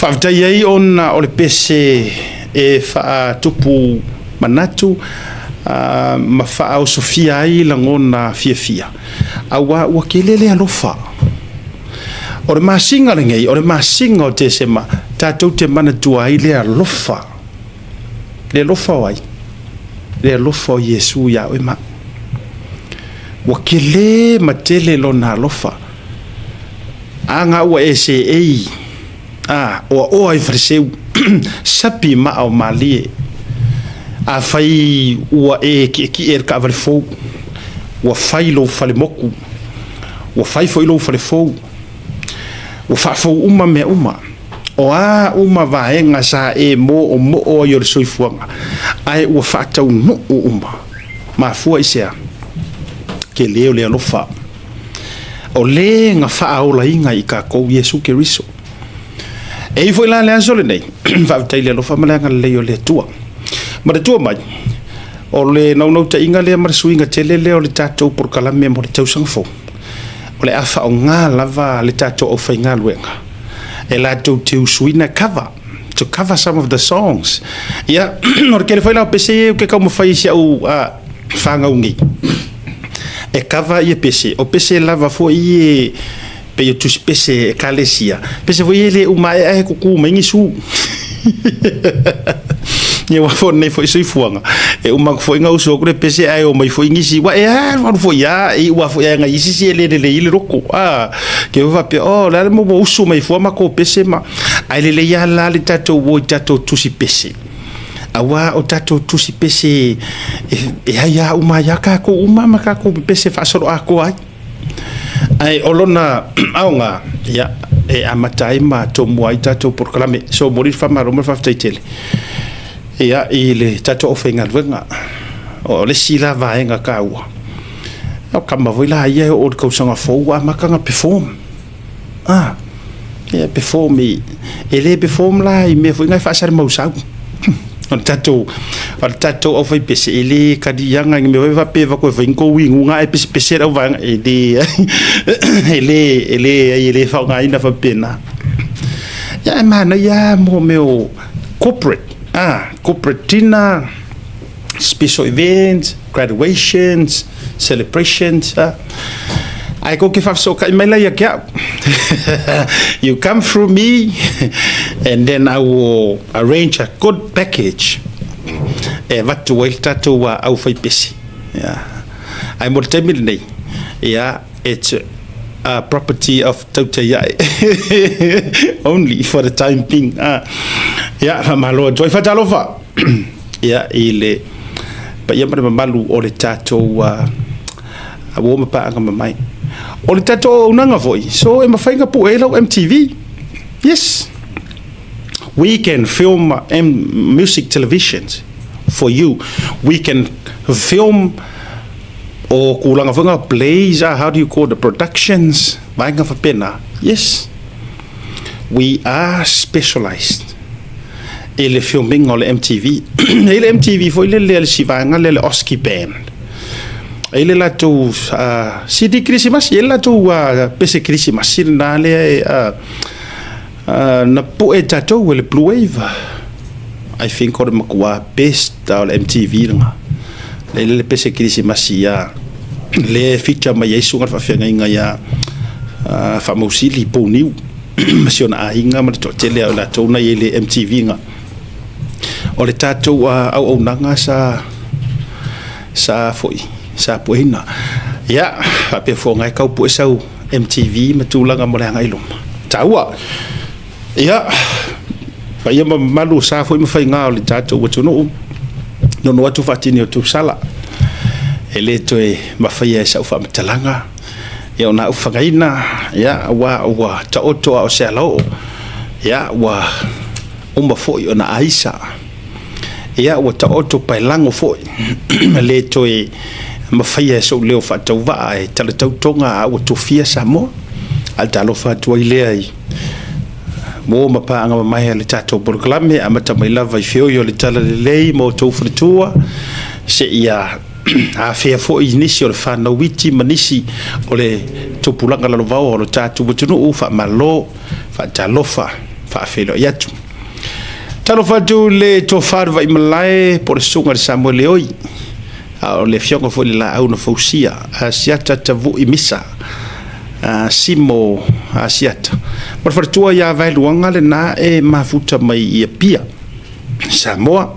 Faafetai ai ona o le pese e faatupu manatu ma faaosofia ai lagona fiafia, aua ua tele le alofa. O le masina lenei, o le masina o Tesema, tatou te manatua ai le alofa. Le alofa o ai? Le alofa o Iesu ia oe ma au. Ua tele ma tele lona alofa. A na ua e seei, a oaoa i faleseu, sapi maa o malie. Afai ua e tietie i le taavale fou, ua fai lou fale motu, ua fai foi lou fale fou, ua faafou uma mea uma. O a uma vaega sa e moomoo ai o le soifuaga, ae ua faataunuu uma. Mafua i se a? Tele o le alofa. O le na faaolaina i tatou Iesu Keriso. E i foi la le aso lenei, faafetai i le alofa ma le agalelei o le Atua. Manatua mai, o le naunautaiga lea ma le suiga tele lea o le tatou polokalame mo le tausaga fou, o le a faaaoga lava le tatou aufaigaluega e latou te usuina cover, to cover some of the songs. Ia, o le tele foi la o pese ia ou te taumafai i si au fanau nei e cover ia pese, o pese lava foi e pei o tusi pese ekalesia, pese foi e le uma ae ae tutu mai ni su. Ia ua foi nei foi soifuaga, e uma atu foi na usu atu le pese ae o mai foi nisi, ua e alu alu foi a, e ua foi ae isi si e le lelei le loko. A, ke ua faapea, oh, le a le mo usu mai fua ma ko pese ma, ae lelei lava la le tatou o i tatou tusi pese. Aua o tatou tusi pese e aia uma ai lava tatou uma ma tatou pepese faasoloatoa ai. Ae o lona aoga, ia, e amata ai ma tomua ai tatou polokalame. So, momoli le faamalo ma le faafetai tele, ia, i le tatou aufaigaluega. O le isi la vaega taua, o tama foi la ia e oo i le tausaga fou ua amata ona perform. A, e perform i, e le perform la i mea foi na e faasalamausau. O le tatou aufaipese e le kaliaga i mea foi faapea e avatu e fai ni tou inuga ae pesepese le auvaega. E le, e le, e le, e le faaaogaina faapena. Ia, ae manaia lava mo mea o corporate, corporate dinner, special events, graduations, celebrations. Ae kou te faafesootai mai la ia te au. You come through me and then I will arrange a good package e avatu ai le tatou aufaipese. Yeah. Ae mo le taimi lenei, yeah, it's a property of Tautaiae only for the time being. Yeah, faamalo atu ai. Faatalofa, yeah, i le paia ma le mamalu o le tatou uo ma paaga mamae. O le tatou auaunaga foi, so e mafai ona pue ai lau MTV. Yes. We can film music televisions for you. We can film o tulaga foi nga plays, how do you call the productions, vaega faapena. Yes. We are specialized i le filming o le MTV. E i le MTV foi le le si vaega le le Oski Band. E i le latou CD Kerisimasi, e i le latou pese Kerisimasi lena lea e na pue tatou e le Blue Wave. I think o le matua best o le MTV lena. Le le pese Kerisimasi ia le feature mai ai susuga le faafeagaiga ia Faamausili Pouniu ma si ona aiga ma le toatele o latou na i le MTV nga. O le tatou auaunaga sa foi sa pueina. Ia, faapea foi ngai kau pue sau MTV ma tulaga mo le agai luma. Taua. Ia, paia ma mamalu sa foi ma faiga o le tatou atunuu, nono atu faatini o tausala. E le toe mafaia e sau faamatalaga, ia ona au fagaina, ia, ua, ua taoto a o se alaoo, ia, ua uma foi ona aisa. Ia, ua taoto paelago foi, le toe mafaia e sou leo faatauvaa e talatautoga a ua tofia Samoa. A le talofa atu ai lea i mo ma paaga mamae a le tatou polokalame, amata mai lava i feoi o le talalelei ma outou faletua, seia afea foi nisi o le fanau iti ma nisi o le tupulaga lalovaoa o le tatou atunuu. Faamalo, faatalofa. Faafeiloai atu. Talofa atu i le Tofa i le Vaimalae po o le Susuga i le Samuele Oi, a o le Afioga foi i le Laau na Fausia, Asiata Tavui Misa, Simo Asiata. Ma le faletua ia Vaeluaga lena e mafuta mai i Apia, Samoa,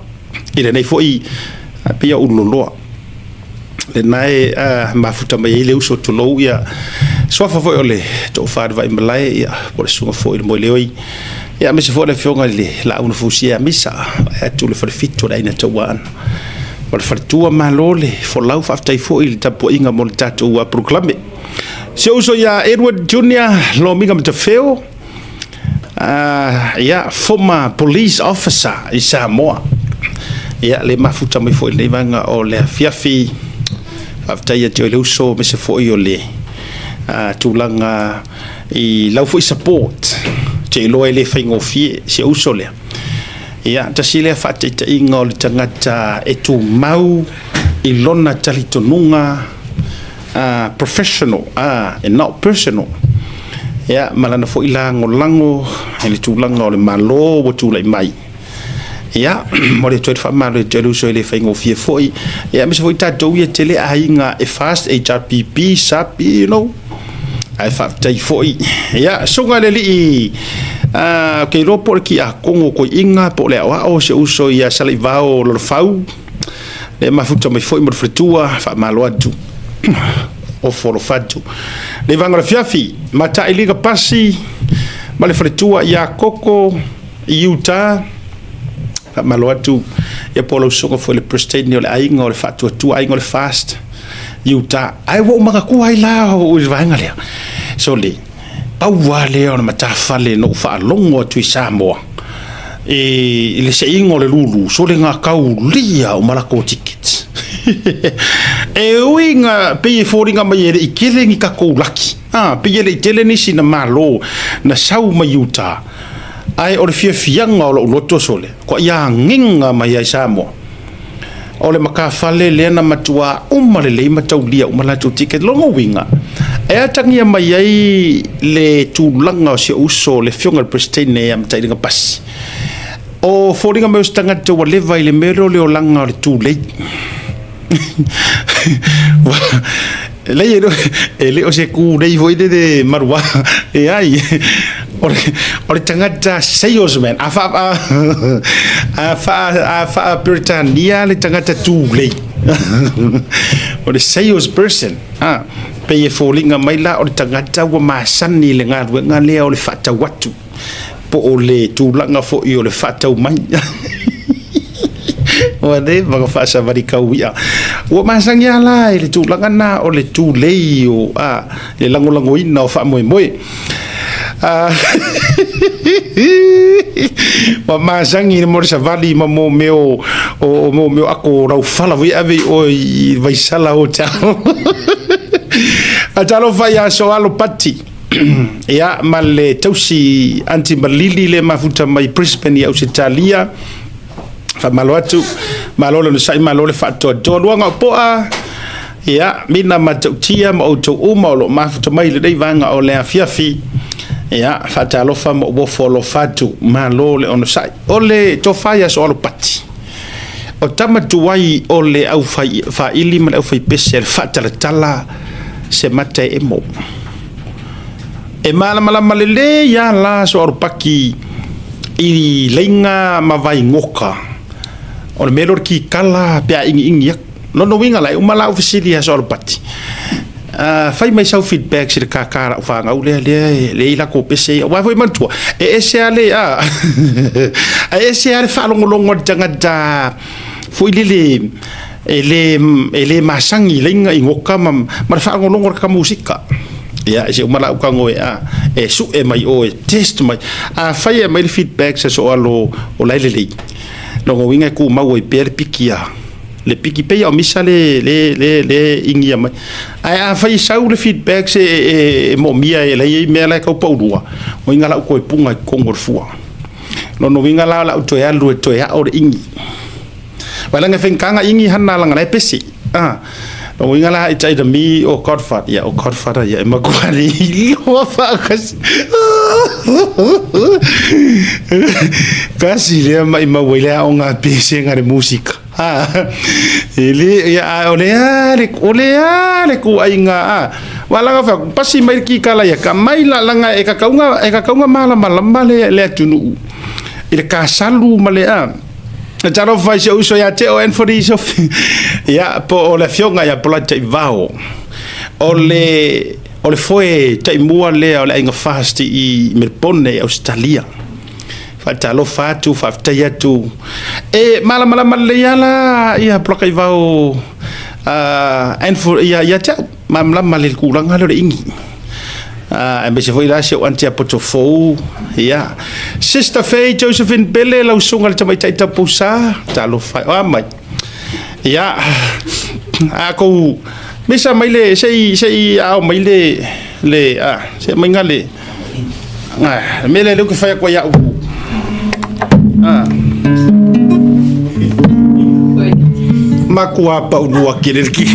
i lenei foi pei o Ululoloa. Lena e mafuta mai ai le uso, tulou ia suafa foi o le Tofa i le Vaimalae, ia, po o le Susuga foi i le Moeleoi, ia, aemaise foi le Afioga i le Laau na Fausia ia Misa, vae atu le Falefitu o le Aiga Tauaana ma le faletua. Malo le folau, faafetai foi i le tapuaiga mo le tatou polokalame. Si ou uso ia Edward Junior Lomiga Matafeo, ia, former police officer i Samoa, ia, le mafuta mai foi i lenei vaega o le afiafi. Faafetai atu i le uso, aemaise foi o le tulaga i lau foi support. Ou te iloa e le faigofie si ou uso lea. Ia, tasi lea faataitaiga o le tagata e tumau i lona talitonuga professional and not personal. Ia, ma lana foi lagolago i le tulaga o le Malo ua tulai mai. Ia, mo le toe faamalo i le uso, e le faigofie foi. Ia, aemaise foi tatou ia tele aiga e FAST, HRPP, SAP, ae faafetai foi. Ia, susuga i le alii, ou te iloa po o le Tiakono Toeaina po o le aoao, si ou uso ia Salaivao Lalofau, le mafuta mai foi mo le faletua, faamalo atu, ofo alofa atu. Le vaega o le afiafi, Matailiga Pasi ma le faletua ia Koko i Utah, faamalo atu. Ia, po o lau susuga foi le President o le aiga o le Faatuatua, aiga o le FAST Utah. Ae ua ou manatua ai la o le vaega lea. So le pau lava lea o le matafale na ou faalogo atu i Samoa i le seiga o le lulu, sole gataulia o malakou tickets. E ui na pei e foliga mai e le i tele ni tatou laki, pei e le i tele nisi na malo na sau mai Utah, ae o le fiafiaga o lou loto sole, kua ia agiga mai ai Samoa. O le matafale lea na matua uma lelei ma taulia uma latou ticket. Lona uiga, e atagia mai ai le tulaga o si ou uso le afioga i le Peresetene ia Matailiga Pasi. O foliga mai o se tagata ua leva i le mea lea o le olaga o le tulei. Leai, e le o se tulei foi lele maluā, leai. O le tagata salesman, a faa-Peretania le tagata tulei, o le sales person. Pei e foliga mai la o le tagata ua masani i le galuega lea o le faatau atu, po o le tulaga foi o le faatau mai. Ua leva ona faasavali kau ia. Ua masani lava la i le tulaga na o le tulei o le lagolagoina o faamoemoe. Ua masani le mo le savali ma mo mea o mo mea o ako laufala foi e ave i oe i Vaisala Hotel. Talofa ia Soalo Pati. Ia, ma le tausi Aunty Malili le mafuta mai Brisbane i Ausetalia. Faamalo atu, malo le onosai, malo le faatoatoa. Luaga o Poa, ia, Mina Matautia ma outou uma o lo o mafuta mai i lenei vaega o le afiafi. Ia, faatalofa ma ou ofo alofa atu, malo le onosai. O le tofa ia Soalo Pati, o tama tuai o le au faili ma le au faipese a le faatalatala se mata e emo. E malamalama lelei lava la Soalo Paki i leiga ma vaigoka o le mea lea o le kikala pe a igiigi atu. Lona uiga la, e uma la ou fesili ia Soalo Pati, fai mai sau feedback i le kaka a lau fanau lea lea e i latou pese ia. Aua foi manatua, e ese lava le, e ese lava le faalogologo a le tagata foi lele e le masani i leiga i goka ma le faalogologo a le musika. Ia, se uma lau tago e, e sue mai oe, test mai. A fai e mai le feedback se Soalo o la e lelei. Lona uiga e tumau ai pea le piki a le piki pei o misa le igia mai. Ae a fai sau le feedback se e moomia e lai mea la e tau paulua, o inga lau toe punga i totonu o le fua. Lona uiga la lau toe alu e toe ao le igi. Vai laga e faigata igi hana laga la e pese. Lona uiga la it's either me or Godfather. Ia, o Godfather ia e matua le iloa faakasi. Kasi lea maimau ai le aoga a pesega le musika. Ha, e le, ia, a o le a le, o le a le kuaiga a. Walaga fa pasi mai le kikala ia ka mai la langa e kakauga e kakauga malamalama le le atunuu i le kasalu ma le a. E talofa i si ou uso ia te oe Anthony Sofi. Ia, po o le afioga ia Polite Taivao. O le, o le foe taimua lea o le Aiga Fast i Melbourne, Ausetalia. Faatalofa atu, faafetai atu. E malamalama lelei lava la ia Polataivao Anthony, ia, ia te au. Malamalama le tulaga lea o le igi. Aemaise foi la si ou aunty ia Potofou, ia. Sister Faye Josephine Pele, lau susuga i le tamaitai taupousa, talofa e, o a mai. Ia, a kou, misa mai le, se i, se i ao mai le, le, a, se mai nga le, nga, le mea lea lea ou te fai atu ai au. A. Makua paulua kele le ki.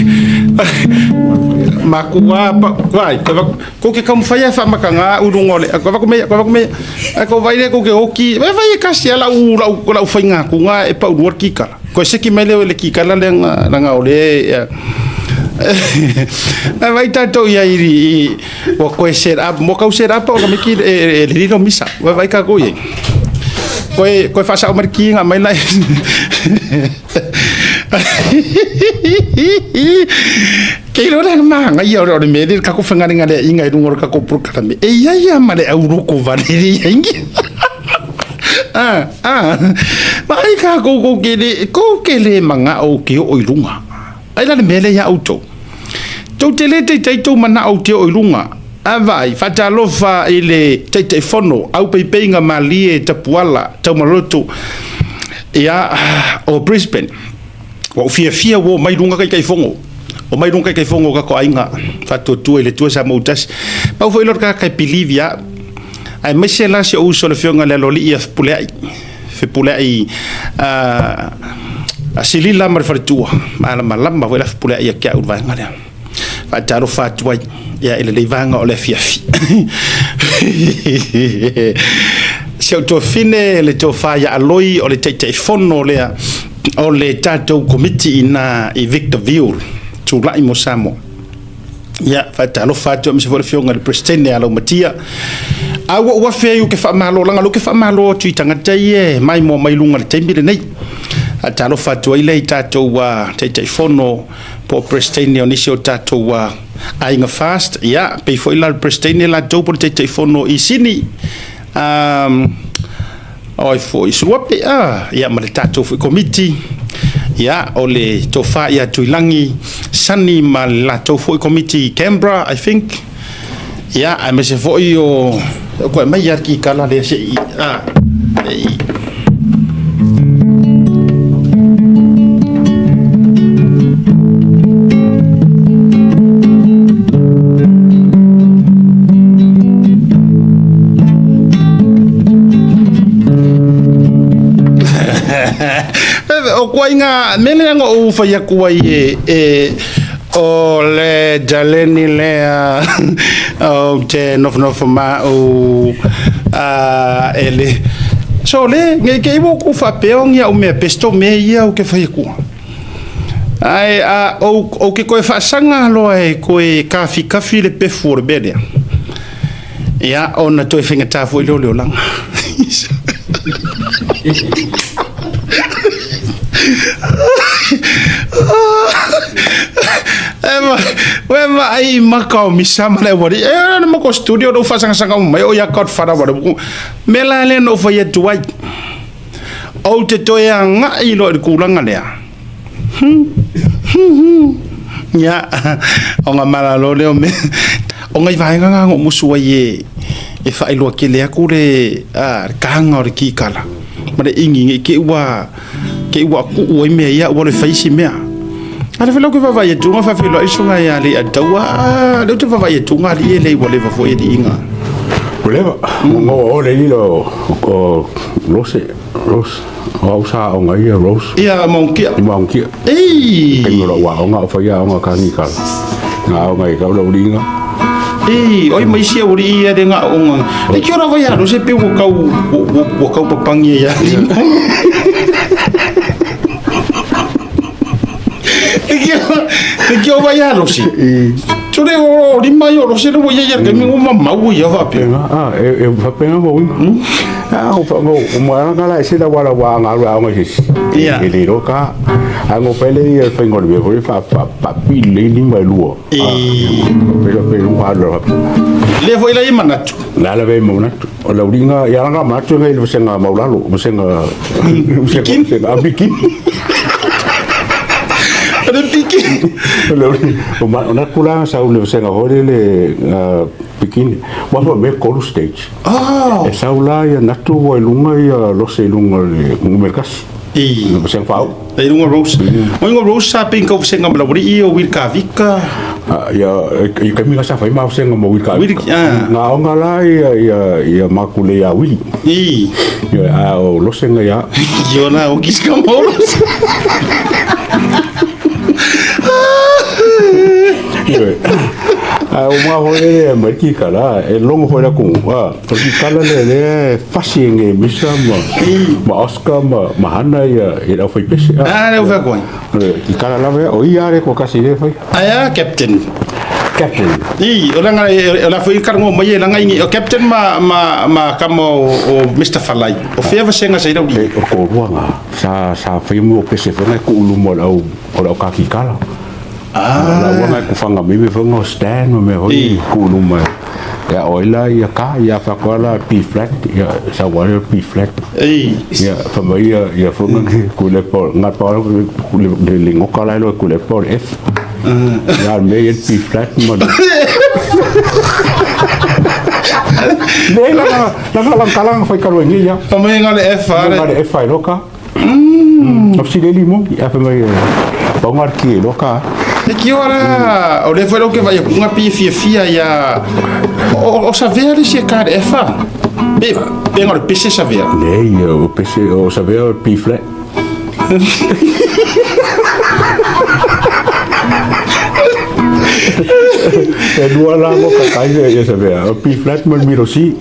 Makua pa, vai, ko ke taumafai e faamatagā u luga o le ko vaku mea ko vaku mea ai ko vai le ko ke oki e fai e kasi ala u lau lau faiga atuga e paulua le kikala koe seki mai lea o le kikala lea leaga o le e vai tatou i ai i ua koe set up mo kau set up o ka miki e le lilo misa ua vai kākou i ai koe koe faasao mai le kiga mai la Ke iloa le magaia o le mea lea le kako whangarengareaiga i runga o le kako porokalame. E ia ia ma le auroko vale le ia ingi. Ah, ah. Ma ai ka kou kou ke le, kou ke le manga o ke o i lunga. Ai la le mea le ia autou. Tou te le taitai tou manao te o i lunga. A vaai, faatalofa i le Taitaifono, aupeipeiga malie Tapuala Taumaloto, ia, o Brisbane. Ua ou fiafia ua omai luga Taitaifono. Omai luga Taitaifono o tatou aiga, faatuatua i le Atua Samoa ua tasi. Pau foi lea o le tagata e believe ia au. Aemaise la si ou uso le afioga i le Aloalii ia Fepuleai, Fepuleai a Silila ma le faletua, malamalama foi la Fepuleai ia te au i le vaega lea. Faatalofa atu ai ia i lenei vaega o le afiafi. Si ou tuafine le tofa ia Aloi o le Taitaifono lea o le tatou komiti ina i Victorville, tulai mo Samoa. Ia, faatalofa atu aemaise foi le afioga i le Peresetene ia Laumatia. A ua ou afe ai ou te faamalo, leaga o lea ou te faamalo atu i tagata ia e maimoa mai luga i le taimi lenei. Faatalofa atu ai lea i tatou Taitaifono po o Peresetene o nisi o tatou aiga Fast, ia, pei foi la le Peresetene latou po o le Taitaifono i Sini, o ai foi, Suluape, ia, ma le tatou foi Komiti, ia, o le Tofa ia Tuilagi Sani ma le latou foi Komiti i Canberra, I think, ia, aemaise foi o, o koe mai ia le kikala lea se i, i, O kuaiga mea lea na ou fai atu ai e O le jaleni lea ou te nofonofo ma au a e le so le nge ke iwo ku faapea o ngia o mea pesto mea ia o ke fai aku. Ai a o o ke koe faasaga loa e koe kafikafi le pefu o le mea lea. Ia ona toe faigata foi lea o le olaga. E vaai i maka o Misa ma le aualii. E na mako studio na ou faasagasagaga uma mai o ia Godfather wale. Mea la lea na ou fai atu ai. Ou te toe agai loa i le tulaga lea. Ia, o ngā malalo lea o mea. O ngai vaega ngā ngō musu ai e, e whaeloa kele aku le, a, le kānga o le kīkala. Ma le ingi ngi ke ua, ke ua kuu ai mea ia ua le whaisi mea. A le whelau ke wawai e tūnga whawhiloa iso ngā ia le a taua, a, le ute wawai e tūnga li e le ua leva fo e li inga. Ua leva, mo o le lilo o Lose, Lose. O au sa aoga ia Rose. Ia Maungia. I Maungia. Ei. Taimi o lou aoga o fai aoga kani kala. Nga aoga i kau lau liga. Ei, oi mai sia uri ia le nga aoga. E kia ora vai alo se pe ua kau ua kau papangi ia. E kia ora vai alo se. Tore o lima i o rose le ia ia kemi o mamau ia faapea. Ah, e faapena mo uiga. Ah, o fa o o mo ana la se la wala wa nga ra nga se. E le ro ka. A ngo pele ia fa ngo le fa fa pa pi le ni mai lua. Pe pe lu ha lo. Le foi la i manatu. La la ve mo manatu. O la uringa ia nga manatu ngai le senga maulalo, senga bikin. Senga bikin. Le bikin. O ma na kula sa u le senga hore le bikini. Wa fa me kolu stage. Oh. E sau la ia natu wa i luga ia lose i luga le merkasi. I. Le senga fau. E lunga Rose. O ingo Rose sa pin kau senga mala wuri i o Will Kavika. Ia i kami nga sa fai ma senga mo Will Kavika. Nga onga la ia ia ia makule ia Willy. I. Ia a o lose nga ia. Io na o kiska mo lose. A o ma ho le ma ki kala e longo ho la ku a to ki kala le le fasi nge misa ma ma Oscar ma ma hana ia e lau fai pese a le fa ko ki kala la o ia re ko kasi le fai aya captain captain i o la o la foi karngo mai la ngai o captain ma ma ma kamo o Mr Falai o feva senga sa irauli o ko ruanga sa sa fai mo pese fa ngai ku ulu mo lau o lau ka ki kala. Ah. La ua ngai kufanga mimi fanga stand me hoi kulu mai. Ya oila ia ka ia fa kola P flat ia sa wa P flat. Ei. Ia fa mai ia ia fanga ku le po ngat pa ku le le ngoka lai lo ku le po F. Ya me ia P flat mo. Le la la la la kalang fai ka ngi ya. Fa mai ngale F a. Ngale F ai loka. No si le limo ia fa mai pa ngar ki loka. E ki ora, o le foi lo que vai kunga pi fia fia ia o savea le sia ka F a. Pe pe ngore PC savea. Le o PC o savea P flat. E lua la mo ka kai ia savea o P flat mo miro si.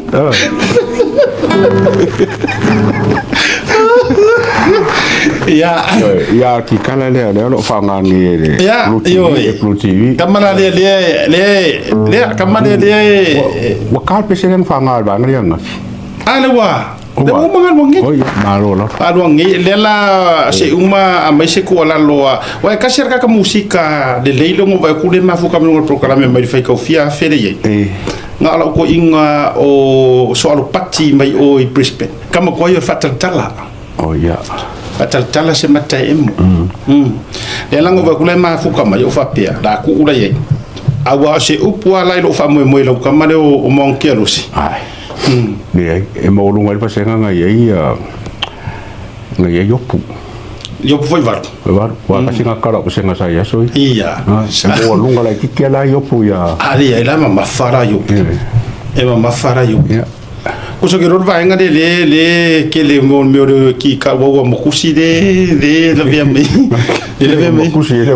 Ia ia ki kala le le lo fa ngangi le Blue TV, Blue TV. Kamana le le le le kamana le wa ka pe se fa ngal ba ngali nga. Ale wa. Le o mangal wangi. Oi malo la. Alu wangi le la se uma a mai se ko la loa. Wa ka ser ka musika le leilo ngo va ku le mafu ka mo programe mai fai ka fia fere ye. Nga ala ko inga o so alu pati mai o i Brisbane. Kama ko yo fatal tala. Oh ya. Fatal tala se mata emo. Le lango va kule ma fuka mai o fapea la ku ula ye. Awa se upu ala ilo fa moe moe lau kama le o monkia lusi. Ai. Le e mo lunga le pasenga nga ye nga ye yopu. Yopu foi varu. Varu. Wa kasi nga kala pasenga sa ya soi. Ia. E mo lunga la kiki la yopu ya. Ali ai la ma fara yopu. E ma fara yopu. Ya. Ko so ke ro vaenga le le le ke le mo me ro ki ka wa wa mokusi le le la via me le la via me mokusi le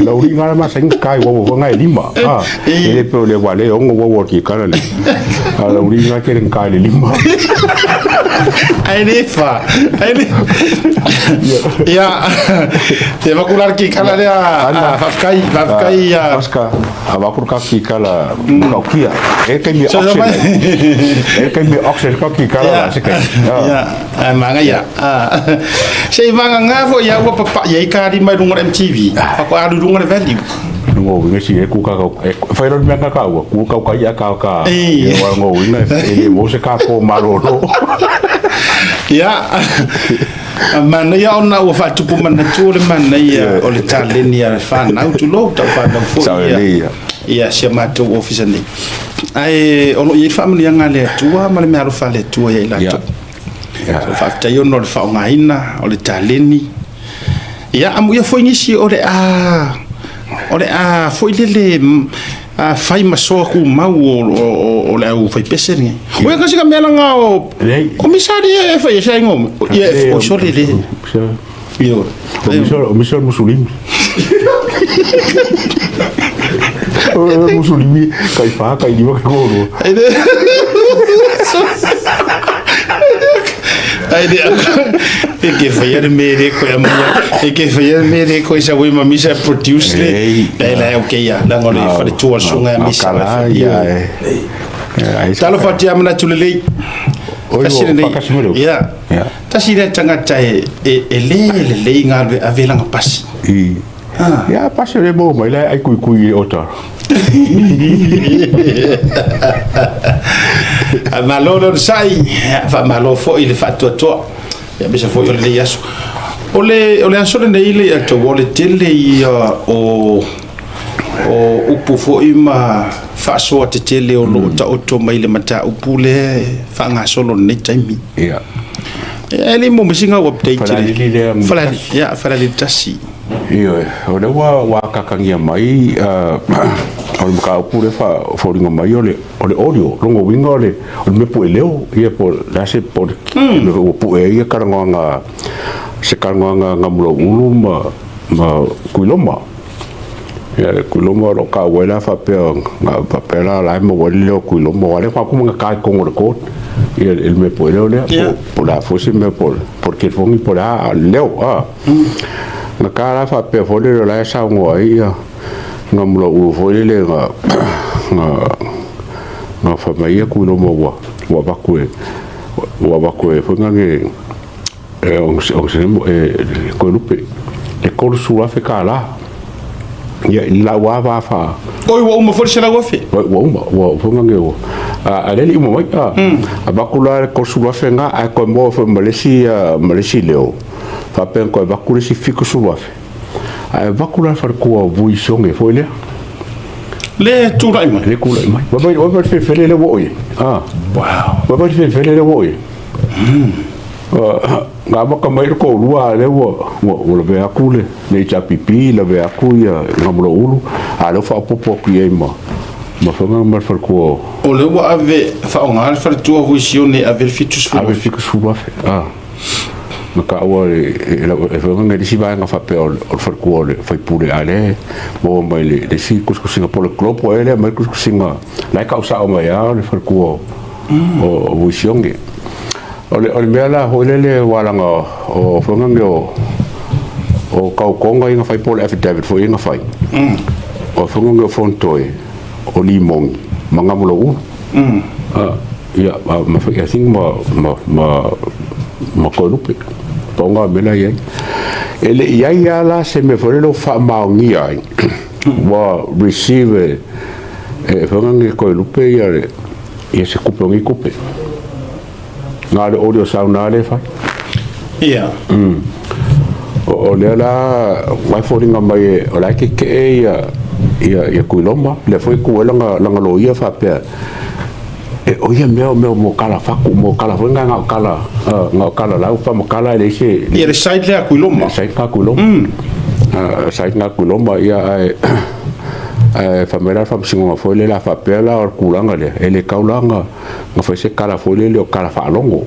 la uri ngara ma sing kai wa wa ngai lima ah le pe le wa le ongo wa wa ki kala le la uri ngara ke kai le lima ai le fa ai le ia te va kular ki kala le a fafkai fafkai ia paska a va kur ka ki kala ka kia e kai mi oxygen e kai mi oxygen ka ki kala se kai ia manga ia se vanga nga fo ia ua papa ia i ka ri mai runga MTV fa ko alu runga le value ngo winga si e ku ka e fai ro me ka ka ua ku ka ka ia ka ka e wa ngo winga e mo se ka ko maroro ia mana ia ona ua faatupu manatu o le mana ia o le taleni a fanau tulou tau fanau foi ia ia sia matou ofisa nei ae o loo iai faamanuiaga a le Atua ma le mealofa a le Atua ia i latou so faafetai ona o le faaaogaina o le taleni ia amuia foi nisi o le a o le a foi lele Fai ma soa kumau o le au faipese lenei. O ia kasi ka mea langa o o misali e fai e sai ngo. Ia o sole le. Io. O misali o misali musulimi. O musulimi kai fa kai lima kai koro. Ai de e ke whai le mere koe a maia e ke whai le mere koe sa wei ma misa produce le le le o ke ia la ngore whare tua sunga misa kala ia e talo fatia mana tu le tasi le ia tasi le tangata e e le le le ngā le avelanga pasi ia pasi le mo mai le ai kui kui o ta. Malo le sai, fa malo foi le faatuatua. Ia misa foi o le aso. O le aso lenei le atu o le tele ia o upu foi ma faasoa tetele o loo taoto mai le mataupu le faagasolo lenei taimi. Ia. E le mo misi ngau update Falealili lea. Falealili, ia, Falealili tasi. Ioe, o lea ua akakangia mai o le mataupu lea faafoliga mai o le audio, lona uiga o le mea pue leo, ia po o le a se po o le ua pue ai ia talanoaga, se talanoaga Gamulauulu ma Tuiloma. Ia Tuiloma o lo o taua ai la faapea, faapea la la e maua ai le leo o Tuiloma, aua o lea faatoa uma ona ta i totonu o le court ia le mea pue leo lea, po o le a foi se mea po o le telefoni po o le a, a o le leo. Na ta la faapea foi lele o la e saunoa ai ia Gamulauulu foi lele na na fai mai ia Tuiloma ua ua avatu e ua avatu e foi nane e e Toelupe le $30,000 ia i lau lava fa. Oi, ua uma foi le 100,000. Ua uma ua foi nane ua a le uma mai avatu la le 30,000 nga ae toe maua foi ma le isi leo faapea toe avatu le isi 70,000 ae avatu la le faletua o Vuisoge foi lea. Le tulai mai. Le tulai mai. Vai vai vai felefele le ua oo i ai. Wow. Vai vai felefele le ua oo i ai. Na amata mai le toalua a lea ua ua lavea atu le HRPP, lavea atu ia Gamulauulu, a lea ua faaopoopo atu i ai ma ma faiga ma le faletua o. O lea ua ave faaaoga le faletua o Huisione e ave le 70,000. Ave le 70,000. Na taua e faiga le isi vaega faapea o le faletua o le faipule, a lea e maua mai le isi tusitusiga po o le Globe ea lea aumai le tusitusiga la e tau sao mai lava o le faletua o Vuisioge. O le mea la foi lele ua laga o faiga nei o tautoga ia na fai po o le affidavit foi ia na fai, o faiga nei o Fonotoe, o Limogi ma Gamulauulu. Ia, ma I think ma Toelupe. Pau na mea la e i ai. E le i ai lava la se mea foi lele o faamaonia ai ua receive e faiga nei Toelupe ia le ia se tupe o nei tupe. Na o le audio sound lava lea e fai. Ia. O lea la ua e foliga mai o la e tetee ia ia Tuiloma, lea foi e tu ai lana loia faapea e o ia mea o mea mo kala fatu, mo kala foi nga o kala nga o kala lau pa ma kala e leai se. Ia le site lea a Tuiloma. Site nga Tuiloma. Site nga Tuiloma ia ae ae fai mai la le faamasinoga foi lea faapea la o le tulaga lea e le tau la na fai se kala foi lele o kala faalogo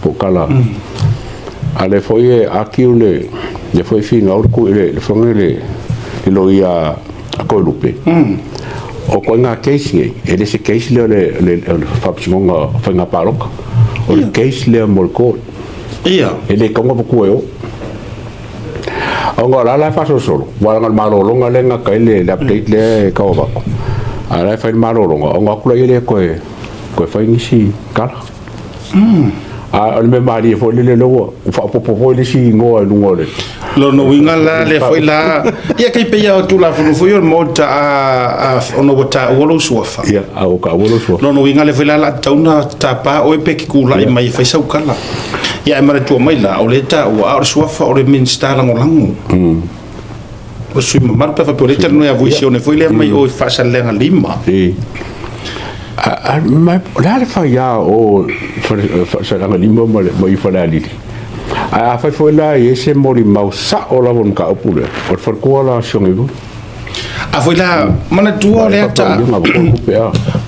po o kala a lea foi e argue le lea foi e finau le le foi le le loia a Toelupe. O koe ngā case nei, e le se case lea o le faamasinoga o faiga palota. O le case lea mo le court. Ia. E le tatau ona avatua e o. Ona o la la e faasolosolo, aua leaga o le malologa lea e gata ai le update lea e tau avatu. A o la e fai le malologa, ona o atu laia lea toe fai nisi tala. A o le mea malie foi lele lea ua faaopoopo foi le isi igoa i luga o le. Lona uiga la lea foi la, ia kei pei o Tulafono foi o le Maota a ona ua taua lou suafa. Ia, a ua taua lou suafa. Lona uiga lea foi la o le a tatau ona tapa oe pe e te tulai mai e fai sau tala. Ia ae manatua mai la, o lea e taua, a o le suafa o le Minisita Lagolago. O le sui usufono mamalu pe a faapea o lea e talanoa ia Voisione foi lea mai o i Faasaleleaga 5. Ma o le a le faiā o Faasaleleaga 5 ma i Falealili? Ae afai foi la e i ai se molimau sao lava o le mataupu lea, o le faletua la o Siogivu. A foi la manatua o le ata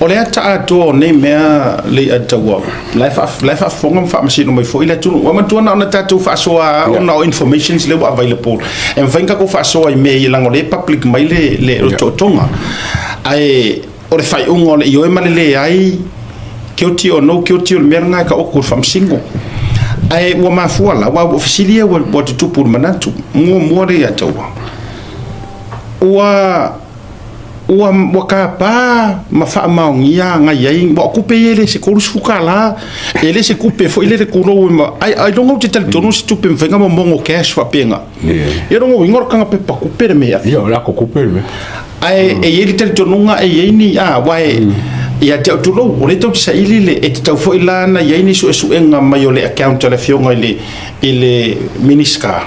o le ata atoa o nei mea le ia taua la e faafofoga ma faamasino mai foi le atunuu. Ua manatua na ona tatou faasoa ona o informations lea ua available e mafai ona tatou faasoa i mea ia leaga o lea e public mai le tootoga. Ae o le faaiuga o le ioe ma le leai, guilty or no guilty, o le mea lena e taoto i le faamasino. Ae ua mafua la, aua ua fesili ia ua tutupu i le manatu. Muamua le ia taua. Ua ua ua tapa ma faamaonia agai ai, ua o tupe ia e le se $30, e le se tupe foi lele tulou e ma, ai ailoga ou te talitonu se tupe e mafai ona momono cash faapena. Ia lona uiga o le taga pepa tupe le mea. Ia, o le ako tupe le mea. Ae e i ai le talitonuga e i ai ni, a, aua e, ia te au tulou, o lea tou te saili le, e tatau foi la ona i ai ni suesuega mai o le account a le Afioga i le Minisita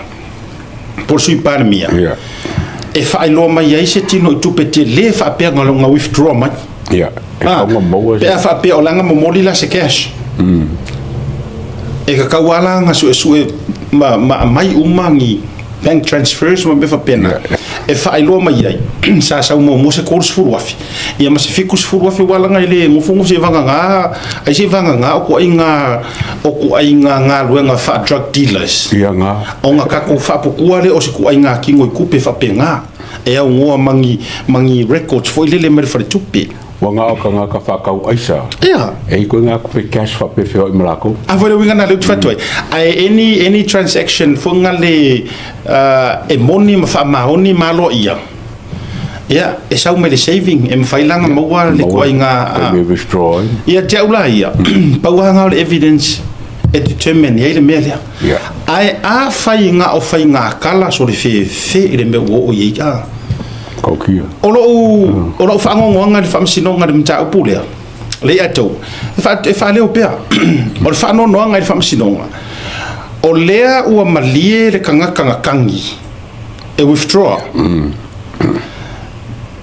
po o le Sui Palemia, e faailoa mai ai se tino i tupe tele faapea na withdraw mai. Ia, e tatau ona maua Pe a faapea o la na momoli la se cash. E tatau lava la ona suesue ma aumai uma ni bank transfers ma mea faapena e faailoa mai ai sa sau muamua se $30,000 ia ma se $70,000 aua leaga e le nofonofo se vagana ai se vagana o ituaiga galuega faa-drug dealers Ia ga. Ona tatou faaputua lea o se ituaiga tino i tupe faapena e aunoa ma ni records foi lele mai le faletupe. Ua na o tagata faatau aisa. Ia. E i koe ngā kupe cash faapefea i ma lakou. A foi le uiga na lea ou te fai atu ai. Ae any transaction foi na le e moni ma faamaoni ma aloaia, ia, e sau mai le saving, e mafai la ona maua le ituaiga. E withdraw ai. Ia te au la ia, pau lava na o le evidence e determine ai le mea lea. Ae afai na o faiga tala solefefe i le mea ua oo i ai, a. Taukia. O lou faanoanoaga i le faamasinoga i le mataupu lea, le ia tou, e faaleo pea. O le faanoanoaga i le faamasinoga, o lea ua malie le tagata na tagi e withdraw.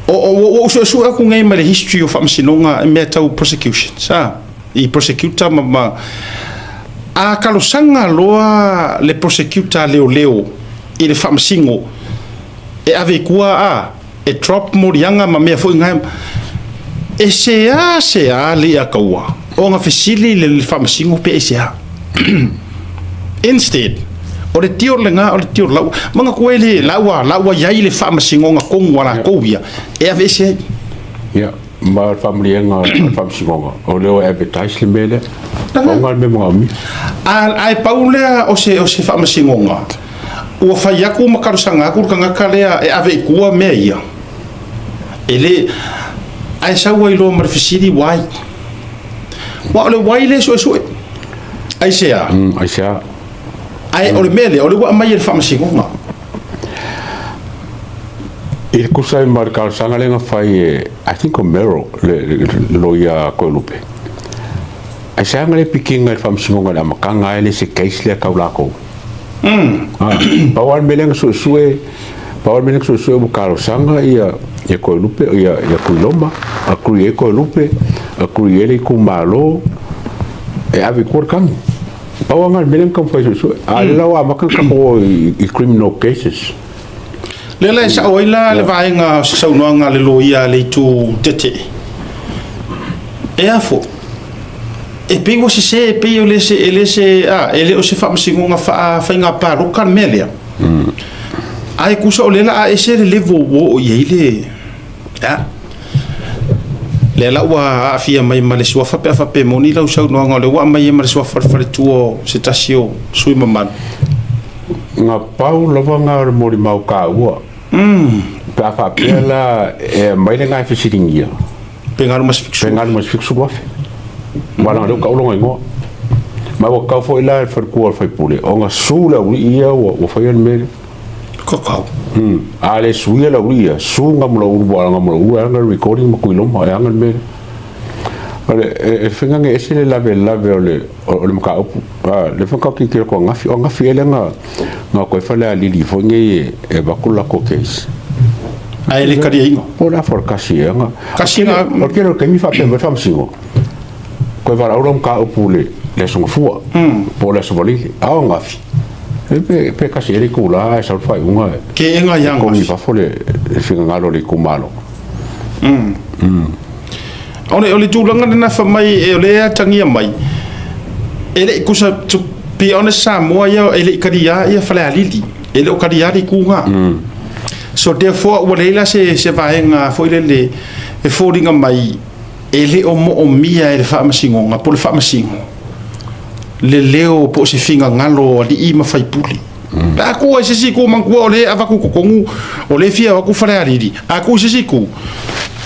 O ua suesue aku nei mai le history o faamasinoga i mea tau prosecutions, a, i prosecutor ma a talosaga loa le prosecutor a leoleo i le faamasino e ave i tua a, e drop moliaga ma mea foi na e sea sea le ia taua ona fesili le faamasino pe aisea. Instead, o le tio lena o le tio lau, manatua e le la ua i ai le faamasinoga tonu a latou ia e aveese ai. Ia, ma le faamaliega o le faamasinoga, o lea ua advertise le mea lea. Pauga le mea manaomia. A, ae pau lea o se faamasinoga ua fai atu ma talosaga atu le tagata lea e ave i tua mea ia. E le, ae sau ai loa ma le fesili why. Ua o le why le suesue. Aisea. Aisea. Ae o le mea lea, o le ua aumai e le faamasinoga. I le kusa ai ma le talosaga lea na fai e, I think o Merrill, le loia Toelupe. Aisea na le pikiina i le faamasinoga i le amataga ai le se case lea tau latou. Ah, pau lava le mea lea na suesue, pau lava le mea lea na suesue ua talosaga ia Toelupe, ia Tuiloma, agree ai Toelupe, agree ai le itumalo, e ave i tua le tagi. Pau lava le mea lea na taumafai suesue. A lea la ua amata ona tatou o i criminal cases. Lea la e sao ai la le vaega o se saunoaga a le loia a le itu tete. E afo, e pei ua sese, e pei o le se, e le se, a, e le o se faamasinoga faa-faiga palota le mea lea. Ae tusa o lea la a ese le level ua oo i ai le, a, lea la ua aafia mai ma le suafa pe a faapea e moni lau saunoaga o lea ua aumai ai ma le suafa o le faletua o se tasi o sui mamalu. Nga pau lava nga o le molimau taua. Pe a faapea la e aumai le nga e fesiligia. Pe galu ma se 70. Pe galu ma se 70,000. Aua leaga o lea ua tau lona igoa. Ma ua tatau foi la e le faletua o le faipule ona su le aualii ia ua faia le mea lea. Kakau. A le suia le aualii ia, su Gamulaulu aua o Gamulaulu e ana le recording ma Tuiloma e ana le mea lea. O le e faiga e ese le lavelave o le mataupu. Le fai ka ki ko ngafi o ngafi ele nga nga koe fale a lili foi nei e avatu le latou case. Ae le kaliaina. Po o le a foi le kasi ea nga. Kasi nga. O le tele o le taimi faapea mai le faamasino, koe valaau lau mataupu le aso Gafua po o le aso Faraile, a o ananafi. E pe kasi e le itulā ae sau le faaiuga e Keega ia kogi i angafi. fafo le finagalo o le itumalo. O le tulaga lena fai mai e o lea e atagia mai, e le i kusa, to be honest, Samoa ia e le i kaliā ia Falealili, e le o kaliā le ituga. So therefore ua leai la se vaega foi lele e foliga mai e le o moomia e le faamasinoga po o le faamasino le leo po o se finagalo o alii ma faipule. Pe a kua i se isi itu manatua o lea e avatu i totonu o lea e fia o atu Falealili, a tu i se isi itu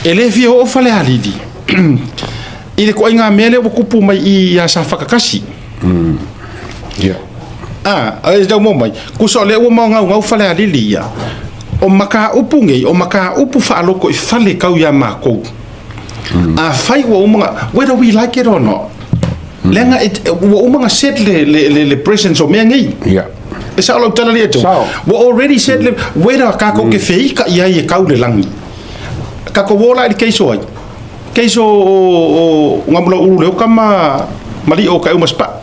e le fia oo Falealili i le ituaiga mea lea ua tupu mai i ia Safata 1. E tau mo mai, kusa o lea ua maogaugau Falealili ia, o mataupu nei, o mataupu faaloto i fale tau ia matou. Afai ua uma, whether we like it or not, leaga ua uma na set le presence o mea nei. E sao lau tala lia tau. Sao. Ua already set le, whether kākou ke feika i ai e kau le lagi. Kākou o la i le case o ai. Case o Ngamula ulu le oka ma mali o ka uma spa.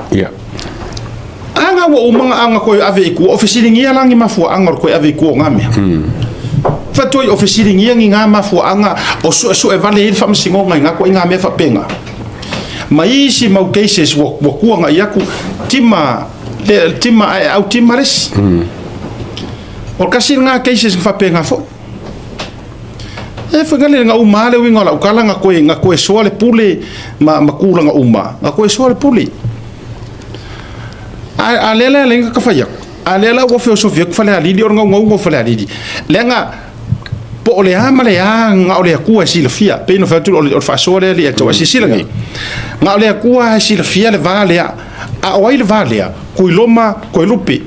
Aga ua uma nga anga koe ave i kua, o fesilingia langi mafua anga o koe ave i kua o ngā mea. Whatoi o fesilingia ngi ngā mafua anga o sue sue vale i le whamasingonga i ngā koe i ngā mea whapenga. Ma isi mau cases ua kua ngā iaku, tima, le, tima ai au tima resi. O kasi ngā cases nga whapenga fo. E whai ngale ngā uma le winga o lau kala ngā koe soa le pule ma kula ngā uma. Ngā koe soa le pule. A lea lea lenga ka whai aku. A lea la ua feosofia ku Falealili o ngau ngau ngau Falealili. Lea nga po o le a ma le a nga o le akua e silafia. Pe ino whatu o le whaasoa lea li e tau a sisila ngi. Nga o le akua e silafia le vā lea. A o ai le vā lea, kui loma, koe lupe.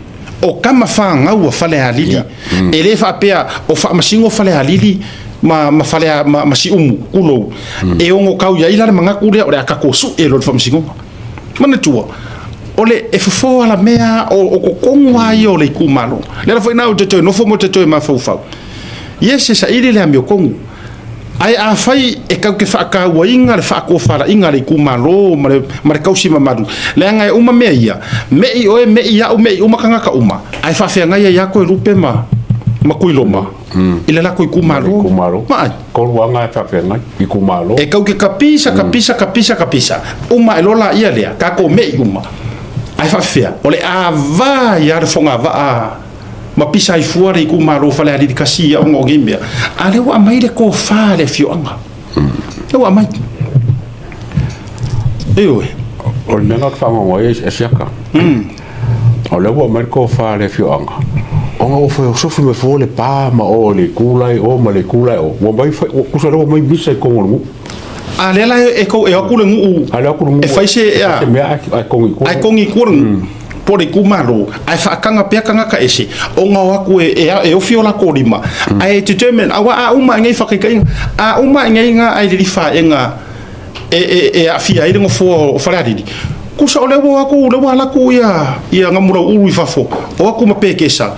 O kama whāngau a Falealili. E le whaapea o whaamasingo Falealili ma whalea ma si umu kulou. E ongo kau ia ila le mangaku lea o le akako su e lo le whaamasingonga. Mana tua, o le e fofo ala mea o kokongu ai o le itumalo. Le la foi nau te toe nofo mo te toe mafaufau. Yes, e saili le amio kongu. Ai a fai e kau ke whaakauainga le whaakofarainga le itumalo ma le kausi mamalu. Le anga e uma mea ia. Me i oe, me i au, me i uma kangaka uma. Ai whaawhea ia ia koe lupe ma kuiloma. I le lako itumalo. Itumalo. Ma ai. Kolu anga e whawhengai, itumalo. E kau ke kapisa, kapisa, kapisa, kapisa. Uma e lola ia lea, ka ko me i uma. Ai whaawhea, o le a vā ia le whonga va a ma pisa i fua le itumalo whale aliri kasi ia ongo ngi mea. A le ua mai le ko whā le fioanga. Le ua mai. E oe. O le mea ngā whangongo e siaka. O le ua mai le kōwhā le fioanga. O ngā o whai o sofi me fō le pā ma o le kūlai o ma le kūlai o. Ua mai whai, ua kusa le ua mai misa i kongo le ngu. A le la e ko e aku le ngu. A le aku le ngu. E whai se E se mea ai kongi kua. Ai kongi kua le ngu. Po le kumalo, ai whaakanga pea kanga ka ese, o ngā aku e ofi o la kōrima. Ai determine, awa a uma ngai whakaikainga, a uma ngai ngā ai lili wha e ngā, e a fia i le ngofo o Falealili. Kusa o le ua aku, le ua laku ia ngamura uru i fafo, o aku ma pekesa.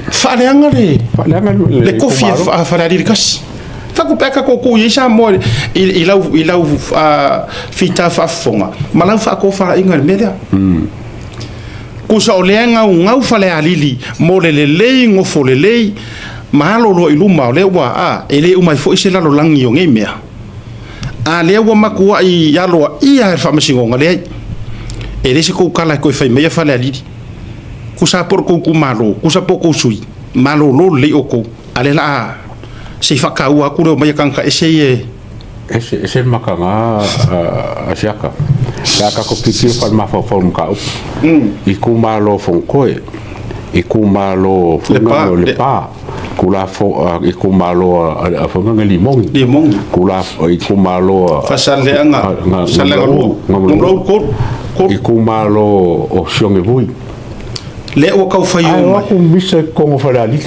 Whaaleanga le, Whaaleanga le kofi e Falealili kasi. Whaku peka ko ko i sa mo i lau fita whaafonga. Ma lau whaako whara inga le mea. Kusa o lea ngau ngau Falealili mo le lelei ngofo lelei ma alo lo i luma o lea ua a e le umai fo i se lalo langi o ngei mea. A lea ua makua i aloa ia e whaamasingonga lea. E le se kou kala koe whai mea Falealili. Kusa por kou ku malo, kusa po kou sui. Malo lo le o kou. A le la a se whakaua aku leo mai kangka e se e Ese maka ngā a siaka. La ka ko pipio whal mawhau mga upu. I ku malo fongkoe, i ku malo Le pa, whanga le pa, ku la fo, i ku malo a whanga limongi. Limongi. Ku la, i ku malo Fasaleanga, saleanga lua. Ngamlau ko ko i ku malo o sionge vui. Le ua kau whai Ai o mai. aku misa kongo whalealili.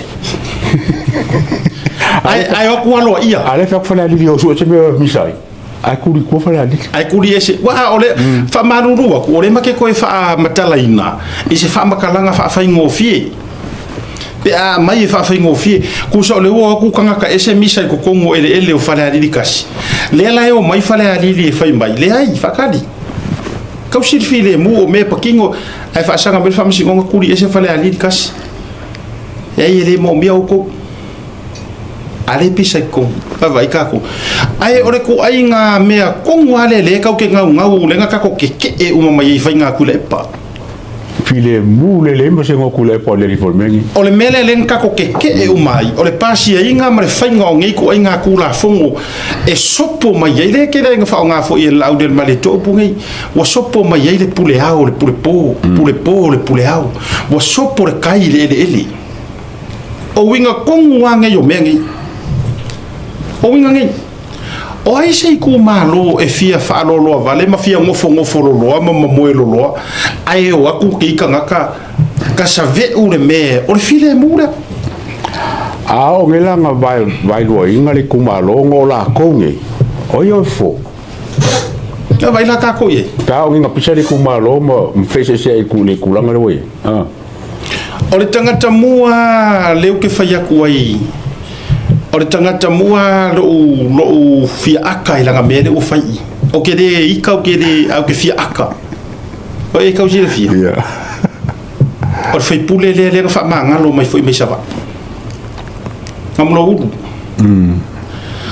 Ai aku aloa ia. A le whak whalealili o sua te mea misa ai. Ai kuri kua whalealili. Ai kuri ese wa o le wha maruru aku o le make koe wha matalaina i se wha makalanga wha whai ngofie. Pe a mai e wha whai ngofie kusa o le ua aku kangaka ese misa i kokongo ele ele o Falealili kasi. Le la e o mai Falealili e whai mai le ai whakali. Kau silafilemu o mea e patino ae faasaga mai le Faamasinoga tuli ese Falealili tasi. Leai e le moomia outou. A lea e pisa i totonu. Vaavaai tatou. Ae o le ituaiga mea tonu lava lea lea tatou te naunau lea na tatou tetee uma mai ai i faiga a Tuilaepa. Filemu lelei ma se igoa Tuilaepa o le alii foi le mea lenei. O le mea lea lea na tatou tetee uma ai, o le pasiaina ma le faiga o nei ituaiga Tulafono e sopo mai ai, lea e tele ina faaaoga foi e le Laaulialemalietoa upu nei, ua sopo mai ai le pule ao i le pule po, pule po i le pule ao, ua sopo le tai i le eleele. O uiga tonu lava nei o mea nei. O uiga nei. O ai se itumalo e fia faaloaloa vale ma fia nofonofo loloa ma mamoe loloa ae o atu kei tagata ka save'u le mea o le filemu lea? A o nei la na vaeluaina le itumalo ona o lakou nei, o ia o le fofo. Ia vai la takou i ai. Pe a o nei na pisa le itumalo ma feeseeseai i le tulaga lea ua i ai. O le tagata mua lea ou te fai atu ai, o le tagata mua lo'u lo'u fia aka i lana mea lea ua fai i. Ou te le ika, ou te le, ae ou te fia aka. O e tau silafia? Yeah. O le faipule lea lea na faamagalo mai foi mai Savaii. Gamuloulu.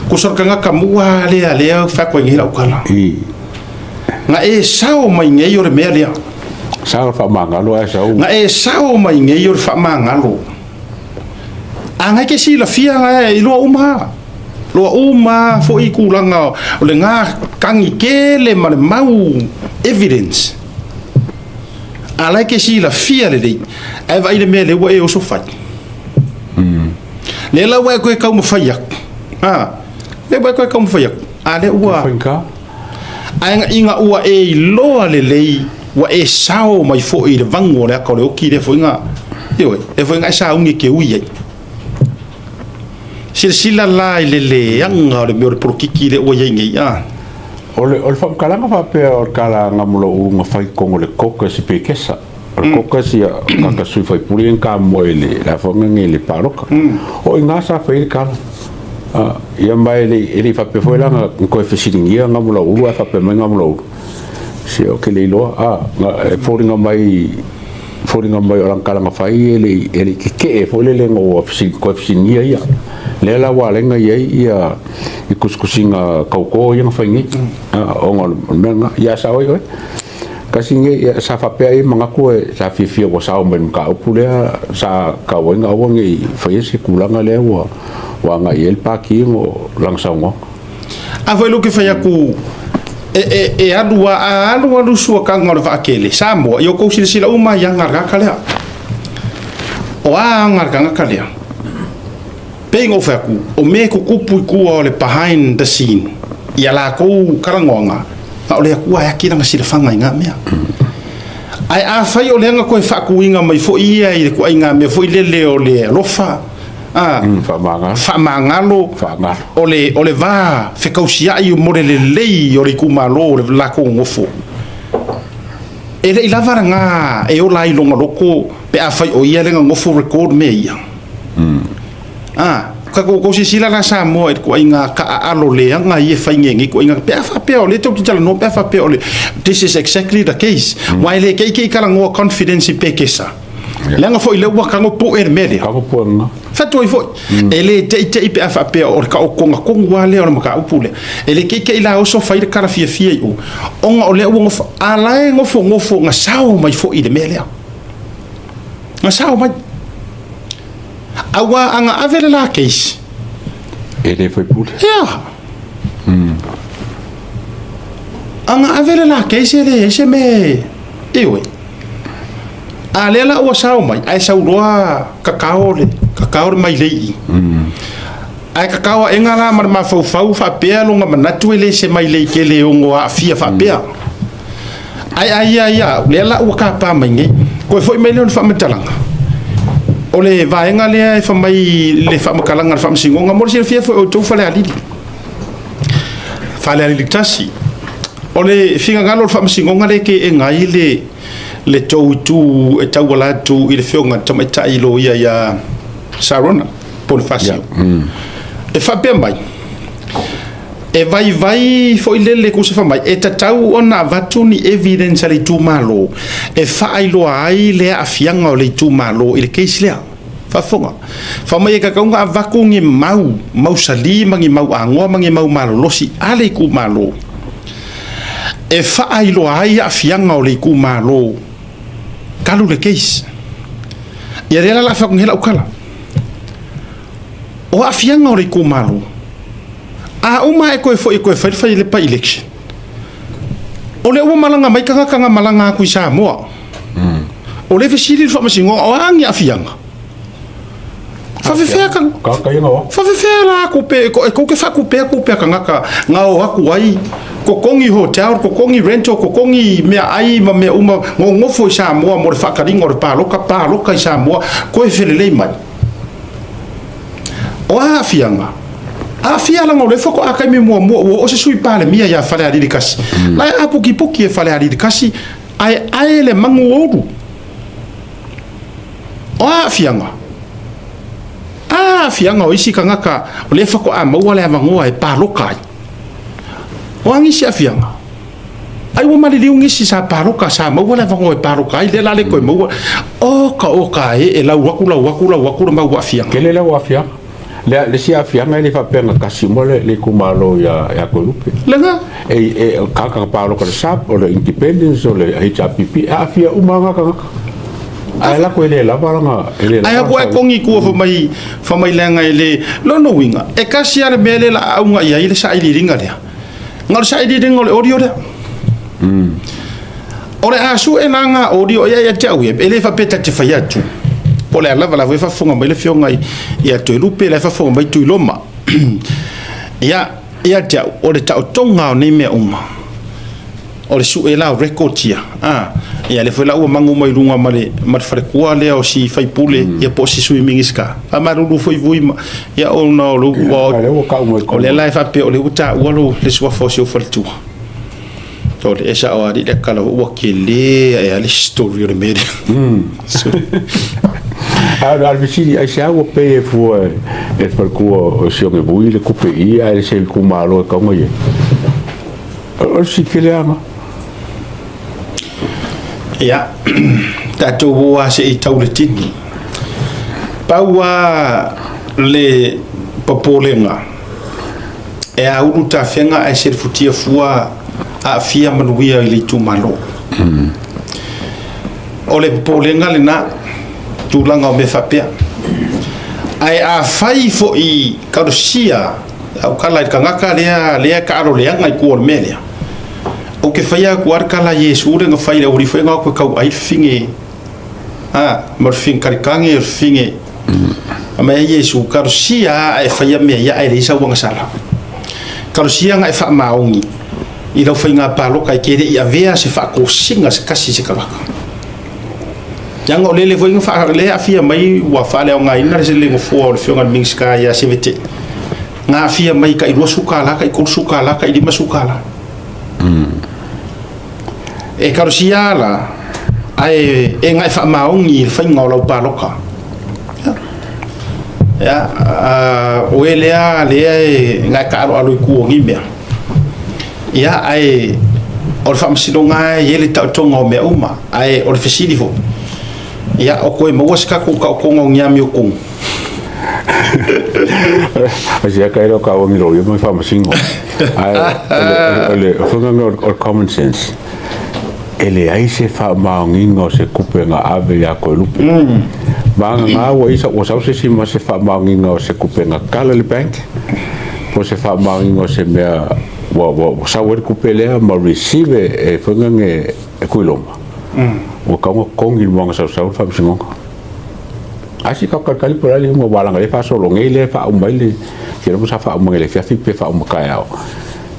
Kusa o le tagata mua lea lea fai atu ai nei lau tala. Na e sao mai nei o le mea lea. Sao le faamagalo ae sau. Na e sao mai nei o le faamagalo. A ngai ke silafia nga e iloa uma. Loa uma foi tulaga o le ga kagi tele ma le mau evidence. A la e ke silafia lelei, ae vaai le mea lea ua e oso fai. Lea la ua e toe taumafai atu. A, lea ua e toe taumafai atu. A lea ua... Faigata. Ae ina ua e iloa lelei, ua e sao mai foi i le vagu o le ata o le oti lea foi na, ioe, lea foi na e sauni e te ui ai. Silasila la i le leaga o le mea o le polokiki lea ua i ai nei, a. O le, o le faamatalaga faapea o le tala a Gamulou na fai i totonu o le caucus i Pekesa. O le caucus ia, kaka sui faipule ia na tamoe i le, le a foi nei le palota. O i ina sa fai ai le tala. Ia ma e le i, e le i faapea foi la na toe fesiligia Gamulauulu ae faapea mai Gamulauulu, se ou te le iloa, a, na, e foliga mai, foliga mai o lana tala na fai e le i, e le i tetee foi lele ina ua fesili, toe fesiligia ia. Lea la ua ala ai ona i ai ia i tusitusiga tauto ia na fai nei, a, ona o le mea lena. Ia sao ai oe. Kasi nei, ia, sa faapea ai manatu e, sa fiafia ua sao mai le mataupu lea, sa tau ai na aua ne i faia se tulaga lea ua, ua agai i ai le Pati ona o lana saunoaga. A foi lou ke fai atu, e, e, e alu a, a alu alu suakaga o le vaatele, Samoa, ia outou silasila uma i aga a le tagata lea. O a aga a le tagata lea? Pei ona ou fai atu, o mea e tutupu i tua o le behind the scene, i a latou talanoaga, a o le Atua e ati lana silafaga i na mea. Ae afai o lea na toe faatuina mai foi ia i le ituaiga mea foi lele o le alofa, a, Faamagalo. faamagalo, Faamagalo. o le, o le va fekausiai mo le lelei o le itumalo o le latou nofo. E le i lava lena e ola ai lona loto pe afai o ia lea na nofo record mea ia. A, ka kou silasila la Samoa i le ituaiga taaalo leaga ia e fai nei nei ituaiga pe a faapea o lea tou te talanoa pe a faapea o le this is exactly the case. Aua e le keikei talanoa confidence i pekesa. Leaga foi lea ua tago pue le mea lea. Tago pue lena. Fatu ai foi. E le teitei pe a faapea o le taotoga tonu lava lea o le mataupu lea. E le keikei la oso fai le tala fiafia i o, ona o lea ua nofo, a la e nofonofo na sao mai foi i le mea lea. Na sao mai. Aua a na ave le la case. E le faipule. Ia. A na ave le la case e leai se mea e, ioe. A lea la ua sao mai, ae sau loa kakao le, kakao le mailei i. Ae kakao aʻega la ma le mafaufau faapea lona manatu e le se mailei tele e ono aafia faapea. Ae a ia ia au, lea la ua tapa mai nei. Toe foi mai lea o le faamatalaga. O le vaega lea e fai mai le faamatalaga a le Faamasinoga, mo le silafia foi e outou Falealili. Falealili 1. O le finagalo o le Faamasinoga lea e teena ai le, le tou itu e tauala atu i le Afioga i le Tamaitai Loia ia Sarona Ponifasio. E faapea mai, E vaivai foi lele ku se fai mai, e tatau ona avatu ni evidence a le itumalo e faailoa ai le aafiaga o le itumalo i le case lea. Faafofoga. Fai mai e kakauga avaku ni mau, mausali ma ni mau agoa ma ni mau malolosi a le itumalo e faailoa ai aafiaga o le itumalo talu le case. Ia lea la la faakugi lau tala. O aafiaga o le itumalo, a uma e koe foi e koe fai fai le by-election. O le ua malaga mai tagata na malaga atu i Samoa. O le fesili le faamasinoga o a ni aafiaga. Faafefea ka Ka ka ia wa. Faafefea la kupe e kou ke faakupea kupe a tagata na o atu ai kokogi hotel, kokogi rental, kokogi mea ai ma mea uma gogofo i Samoa mo le faataliga o le paloka, paloka i Samoa, koe felelei mai. O a aafiaga? Aafia laga o le faatoa taimi muamua ua oo se sui palemia ia Falealili 1. La e apukipuki e Falealili 1, ae ae le magu o ulu. O a aafiaga? A aafiaga o isi tagata o lea faatoa maua le avanoa e paloka ai. O a nisi aafiaga? Ai ua maliliu nisi sa paloka sa maua le avanoa e paloka ai, lea la le toe maua. O ka o ka e lau atu lau atu lau atu le mau aafiaga. Tele le aafiaga. Le isi aafiaga e le faapea na tasi uma le itumalo ia Toelupe. Lena. E tagata paloka le SAP, o le Independence, o le HRPP, e aafia uma lava tagata. Ae lako e le lava lana e le Ai lava. Aku e kongi kua fa mai lenga e le lono winga. E kasi ale mele la aunga ia i le sailiiliga lea. Nga o le sailiiliga o le audio lea. O le asu e la ngā audio ia ia te au e le faapea ta te fai atu. Po le alava la foi faafofoga mai le afioga ia Toelupe la e faafofoga mai Tuiloma. Ia ia te au o le taotoga o nei mea uma. O le sue la o record ia. Ah, ia le foi la ua mangu mai luga ma le falekua lea o si faipule ia po o si sui Minista. A malulu foi vui ma ia ona o le ua Le ua kau mai. O le la e faapea o le ua taua lo le suafa o si ou faletua. O le esa o ali le kala ua kele e ale story o le mea lea. A o le fesili ai se ua pe e fua e falekua o si onge vui le kupe ia e se itumalo e kaunga ia. O le si kele anga. Ia, tatou o a se i tau le tini. Pau a le popolega e a ulu tafega ae se futia fua aafia manuia i le itumalo. O le popolega lena tulaga o mea faapea. Ae afai foi kalosia au kala i le tagata lea lea taaloleaga i tua o le mea lea. O ke whaia aku ar kala Iesu le nga whai le uri whai ngā koe kau ai whinge. Ha, ma le whinge karikange o le whinge. A mea Iesu, kalosia a e whaia mea ia ai le isa uanga sala. Kalosia nga e wha maongi. I lau whai ngā paloka i kere i avea se whaakōsinga se kasi se kawaka. Ia o lele foi nga wha le afia mai ua whaale o ngā ina le se le ngofua o le whionga le Minska ia sevete. Ngā afia mai ka i 20 la, ka i 30 la, ka i 50 la. E kalosia la, ae e ngai whaamaongi i le whainga o lau paloka. Ia, o e lea, lea e ngai ka alo alo i kua ngi mea. Ia, ae o le whaamasinoga e le tautonga o mea uma, ae o le fesili fo. Ia, o koe maua se kako ka o konga o ngiami o kongu. A sia ka ero ka wangi ro mai whaamasingo. Ai o le whanganga o common sense. E le ai se whaamaonginga o se kupe nga ave ia koe lupe. Maanga ngā ua isa ua sau se sima se whaamaonginga o se kupe nga kala le bank. Po se whaamaonginga o se mea ua sau e le kupe lea ma receive e whanganga e kuiloma. Ua kaunga kongi mwanga sau sau whaamasingonga. Asi ka ka kali pora le mo walanga le fa solo ngai le fa umai le ke mo sa fa umai le fiafi pe fa umaka ya.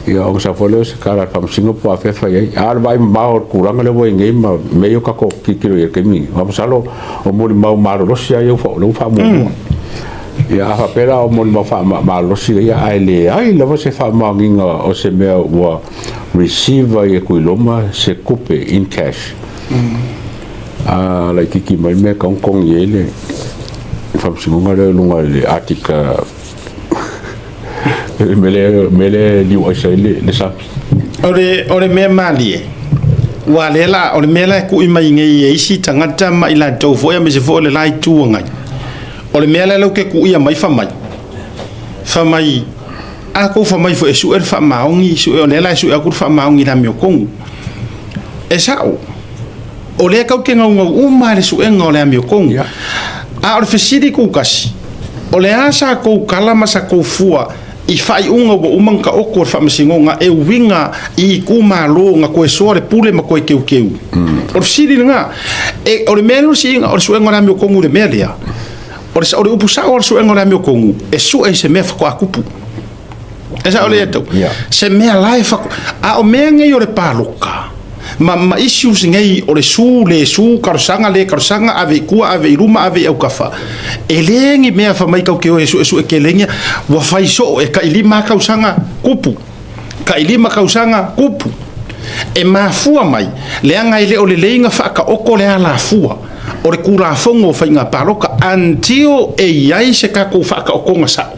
Ia o sa fole se kara fa singo po a fe fa ai. Ar vai ma o kuranga le voi ngai ma me yo ka ko kikiro ye kemi. Wa salo o mo mau maro lo sia yo fa lo fa mo. Ia a fa pera o mo ma fa ma lo sia ia ai le ai la se fa ma nginga o se mea ua receive ai kuiloma se kupe in cash. A la kiki mai me kong kong ye le fa singo le lunga le atika Le mea lea e liu aisa ai le sami. O le mea malie, ua lea la, o le mea la e ku'i mai nei e isi tagata ma i latou foi aemaise foi o le la itu agai. O le mea lea lau ke ku'ia mai fa mai. Fa mai, a kou fa mai foi e su'e le faamaoni, su'e o lea la e su'e aku le faamaoni i le amiotogu. E sa'o. O lea kau ke gaugau uma le su'ega o le amiotogu. A o le fesili kukasi, o le a sa kou kala ma sa kou fua i faaiuga ua uma ona taoto e le faamasinoga e uiga i itumalo na toe soa le pule ma toe teuteu. O le fesili lena. E, o le mea lea o le siiga, o le suega o le amiotonu i le mea lea. O le upu sao o le suega o le amiotonu, e sue i se mea faatoa tupu. E sao le atau. Se mea la e fato. A o mea nei o le paloka, ma issues nei o le su, le su, talosaga, le talosaga, ave i tua, ave i luma, ave i aukafa. E le ni mea fa mai kau ke o e su e su e ke lengia, ua fai so e ka 5 tausaga kupu. Ka 5 tausaga kupu. E mafua mai, leaga e le o le leiga faataoto le alafua o le Tulafono o Faiga Paloka until e i ai se tatou faataotoga sa'o.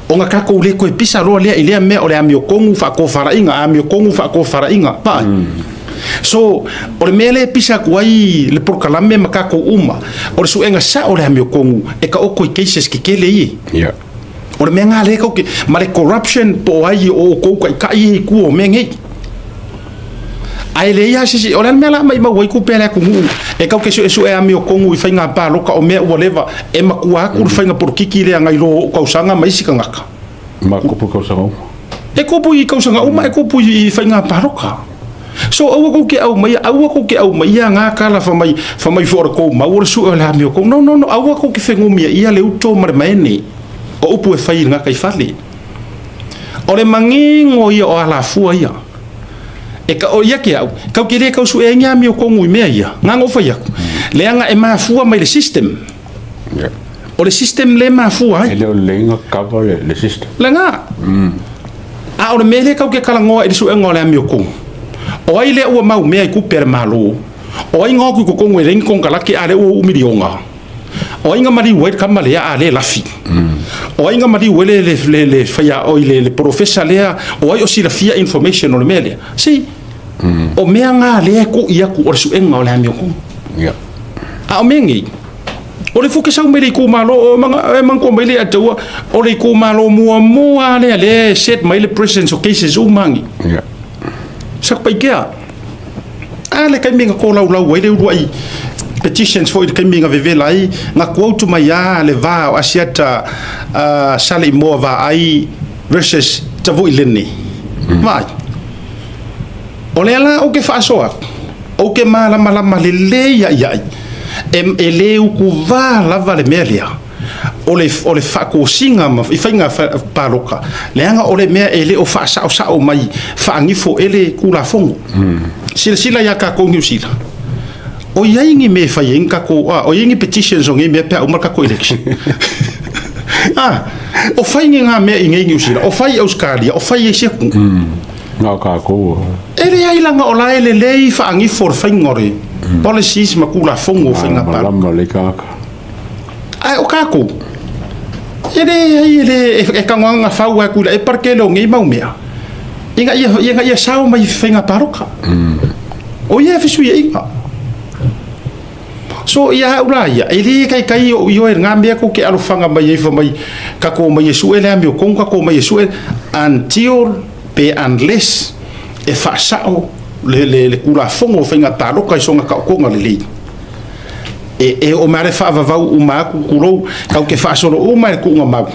Ona tatou le toe pisa loa lea i lea mea o le amiotonu faatofalaiga, amiotonu faatofalaiga. Vaai. So, o le mea lea e pisa atu ai le polokalame ma tatou uma, o le suega sa'o o le amiotonu e taoto i cases tetele ie. O le mea ngā le kau ke, ma le corruption po o ai o kou kai i ku o mea nei. Ai le ia sisi, o le mea la mai mau ai ku pele ku nuu, e kau ke sue sue amiotogu i faiga paloka o mea ua leva, e makua aku le faiga polokiki lea ngai lo o kausaga ma isi kangaka. Ma kupu kausaga uma. E kupu i kausaga uma, e kupu i faiga paloka. So aua kou ke au mai, aua kou ke au mai ia ngā kala fa mai, fa mai fo o le kou mau o le sue o le amiotogu. No, no, no, aua kou ke whengumia ia le uto ma le maene o upu e whai i ngā kai whale. O le mangingo ia o alafua ia. E ka o ia ke au, kau ke le kau su e ngā amiotogu i mea ia, ngā ngō whai aku. Leanga e mafua mai le system. O le system le mafua ai. E le o leiga cover le system. Le ngā. A o le mea le kau ke kalangoa i le suega o le amiotogu. O ai lea ua mau mea i kupe a le malo. O ai ngā kui kokongu e lengi konkalake a le ua umilionga. O ai ngā maliu ai le kama lea a le lafi. O ai ngā maliu ai le whaia oi le profesa lea, o ai o silafia information o le mea lea. Si, o mea ngā lea ku i aku o le suega o le amiotogu. A o mea nei, o le fuke sau mai le itumalo, o manga, e manko mai le ataua, o le itumalo mua mua lea le set mai le presence o cases umangi. Sak pai kea. A le kaimi nga ko lau lau ai le urua i petitions foi le kaimi nga vevela ai, nga quote mai a le va o Asiata sale i moa va ai versus tavu i lene. Vai. O le ala o ke whaasoa, o ke malama lama le le ia ia ai. E le uku vā lava le mea lea. O le whaakōsinga ma i whainga paloka. Leanga o le mea e le o whaasao sao mai whaangifo e le kula fongo. Sila sila ia ka kou New Zealand. O iai ngi me whai e ka kou, o iai ngi petitions o ngi mea pea umar ka kou election. Ah, o whai ngi ngā mea i ngi New Zealand, o whai Australia, o whai e sia ku. Ngā ka kou. E le ai langa o la e le lei whaangifo le whainga o le policies ma kula fongo o whainga paloka. Malama le kaka. Ai o kākou. E le ai e le e kangoanga whau a kula e parke lo ngi mau mea. Inga ia sao mai whainga paloka. O ia fisu ia inga. So ia ula ia, e le kai kai o i oe ngā mea ko ke alofanga mai e mai ka ko mai e sue le amio konga ko mai e sue until pe unless e whaasao le kula fongo whainga paloka i songa ka okonga le lei. E o mare whaavavau uma aku kurou, kau ke whaasolo uma e kuunga mau.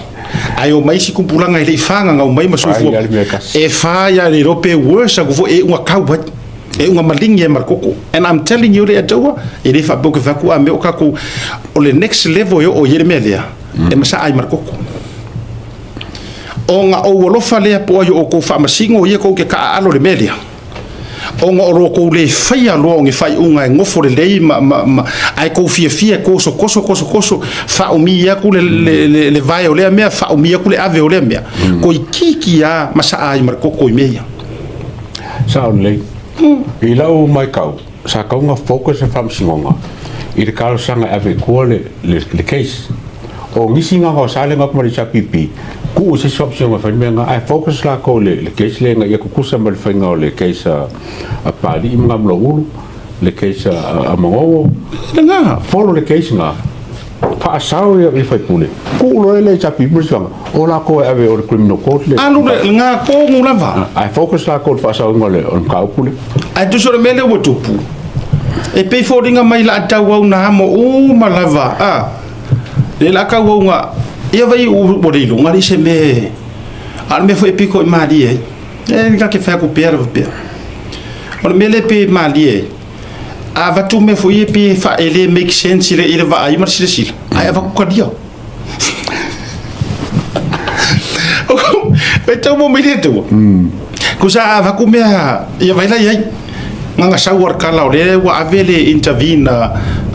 Ai o mai si kumpulanga i le whanga ngau mai ma suifua. Whai ale mea kasi. E whaia le rope worse aku fo e unga kau ai. E unga malingi e markoko. And I'm telling you le ataua, e le whaapau ke whaku a me o kako, o le next level e o i mea lea, e masa ai markoko. O ngā o alofa lea po ai o kou whaamasingo ia kou ke kaa alo le mea lea. O ngā o ro kou le whaia loa o nge whai unga e ngofo le lei ma ai kou fia fia koso koso koso koso whaomi aku le vai o lea mea whaomi aku le ave o lea mea. Ko i kiki a masa ai markoko i mea. Sa o lei. I lau mai kau, sa kau nga focus e whamsingonga. I le kalo sanga ave kua le case. O nisi gaga o salega atu ma le HRPP, tuu i se isi faamasinoga e fai le mea lena, ae focus latou i le case lea ina ia tutusa ma le faiga o le case a Papalii ma Gamuloulu, le case a Manono. Lena. Follow le case lena, faasao ia sui usufono, tuu loa le HRPP ma le tulaga, o latou e ave o le criminal court le. Alu lena tonu lava. Ae focus latou i le faasaoina o le mataupu lea. Ae tusa o le mea lea ua tupu, e pei foliga mai la tauau na amo uma lava a le la tauau na ia vai ua le iloga le se mea a o le mea foi e pito i malie ai e ka ke fai atu pea lava pea o le mea le pe malie ai a avatu mea foi e pe fa e le make sense i le vaai ma le silasila ae avatu talia. E tau mo mai le tua. Kusa a avatu mea ia vai la iai. Nganga sau ar kala o le ua ave le intervene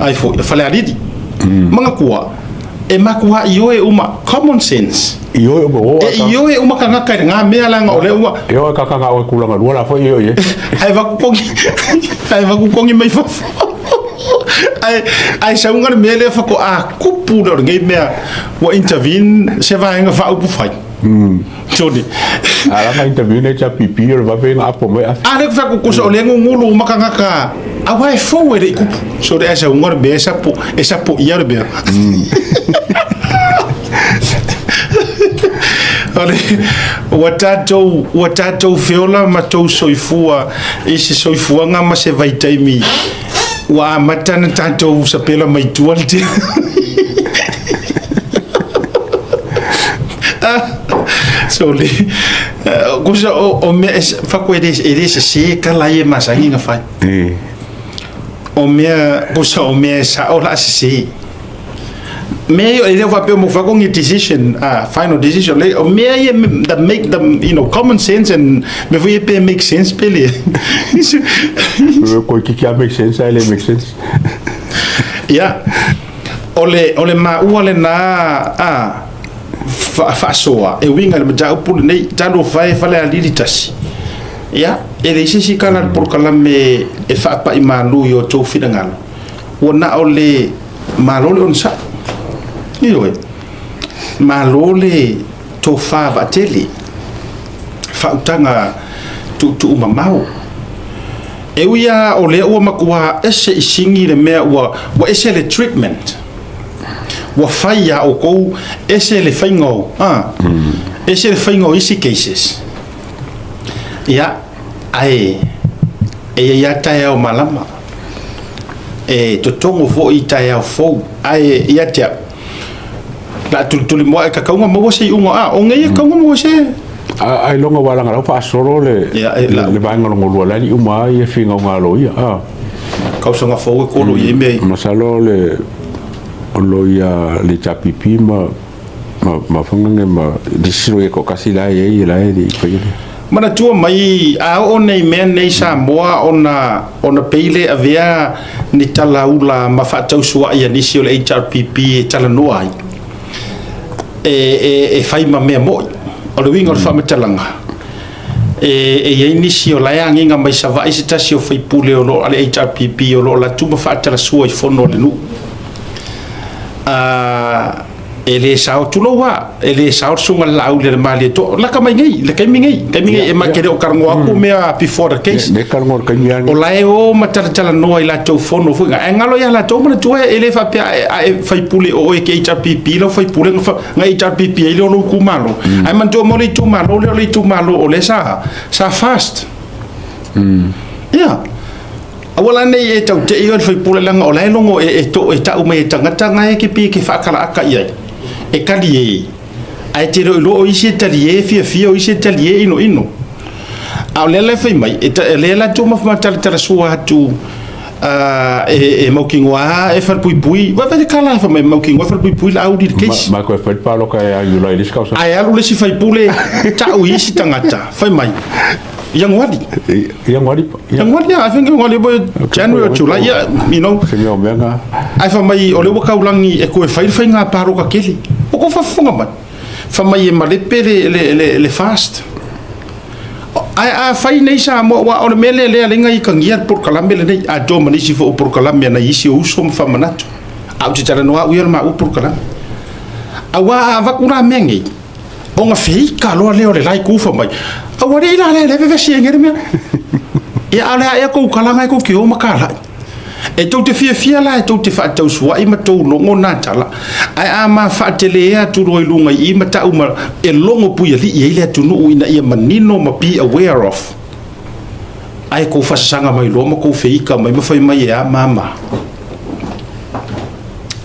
ai foi Falealili. Manga kua e makua i oe uma common sense. I oe uma o E i oe uma kangaka i ngā mea langa o le ua. E oe kakanga o kulanga lua la foi i oe. Ai vaku kongi ai vaku kongi mai fafo. Ai ai saunga le mea lea fako a kupu le o lenei mea ua intervene se vaega faaupufai. Tony. A langa interview nei cha pipi o le vape nga apo mai afi. A le fa ku kusa o le ngungulu makangaka. A wai fou e le kupu. So le asa unga le mea sapo e sapo ia le mea. O le ua tatou feola ma tou soifua i se soifuaga ma se vaitaimi ua amata na tatou sapela mai tua le tele. So le kusa o mea e fako e le sese kala ia masani na fai. O mea kusa o mea e sa o la sese. Me e le faapea mo fako ni decision, final decision le o mea ia that make the you know common sense and me foi pe make sense pe le. Ko ki kia make sense ai le make sense. Ia o le maua le na a faasoa e uiga i le mataupu lenei talofa e Falealili tasi. Ia e leai se isi kala le polokalame e faapai malu i o tou finagalo ua na o le malo le onosai. Ioe, malo le tofa vaatele, faautaga tuutuu mamao. E ui lava o lea ua matua ese i sigi le mea ua ese le treatment. Ua fai ia outou ese le faiga o, ese le faiga o isi cases. Ia, ae e i ai lava taeao malama. E totogo foi i taeao fou. Ae ia te au, la tulituli moa e kakauga maua se iuga a o ngeia kauga maua se. Ai longa wa langa lau faasolo le le vaega longa lua la li uma ai e finauga lo ia a. Kausaga fou e kolo i mea. Masalo le o lo ia le HRPP ma ma whangange ma disiro e ko kasi la e la e i whai. Manatua mai a oo nei mea nei Samoa ona peile avea ni talaula ma faatausuai a nisi o le HRPP e talanoa ai e fai ma mea moi. O le uiga o le faamatalaga e iai nisi o lae agiga mai Savaii se tasi o faipule o lo ale HRPP o lo latu ma faatalasua i fono o le nuu. E le sao tulou a e le sao sunga le laau le malie to laka mai nei le kaimi nei kaimi nei e ma kere o karango aku mea before the case le karango kaimi o lae o matalatala noa i latou fono foi e ngalo ia latou mana tua e le faapea e faipule o e ke HRPP lau faipule nga HRPP ai le o lou itumalo ai manatua mo le itumalo le o le itumalo o le sa fast ia Aua la nei e tau te i o le faipule langa o lae longo e to e tau mai e tangata ngai ke pi ke whaakala aka i ai. E kali e. Ai te roi lo o isi e tali e fia fia o isi e tali e ino ino. A o lea whai mai, e lea la tō mawha tala tala sua atu e maukingoa e wharpui pui. Wa whai kala wha mai maukingoa e wharpui pui la auri le case. Ma koe whai pāloka e a yula i lisi kausa. Ai alu lesi whaipule tau isi tangata. Whai mai. Januari. Januari. Januari, I think Januari, but January or July, yeah, you know. Se mea o mea ngā. Ai wha mai, o le ua kaulangi e koe whai whai ngā pāroka keli. O ko whafunga mai. Wha mai e malepe le fast. Ai a whai nei sa mo wa o le mele le lenga i kangia por kalame le nei a do manisi fo por kalame na isi o uso ma whamanatu. A uti tala noa uia ma u por kalame. Auā a avatu la mea nei, ona feika loa lea o le la itu fai mai, Auali'i la lea lea e vevesi ai nei le mea. Ia a o le a ea tou tala na e tou te o ma talai. E tou te fiafia la e tou te faatausuai ma tou logo na tala, ae a ma faatele atu loa i luga i i ma tau ma e logo puialii ai le atunuu ina ia manino ma be aware of. Ae tou faasasaga mai loa ma tou feika mai ma fai mai e a ma ma.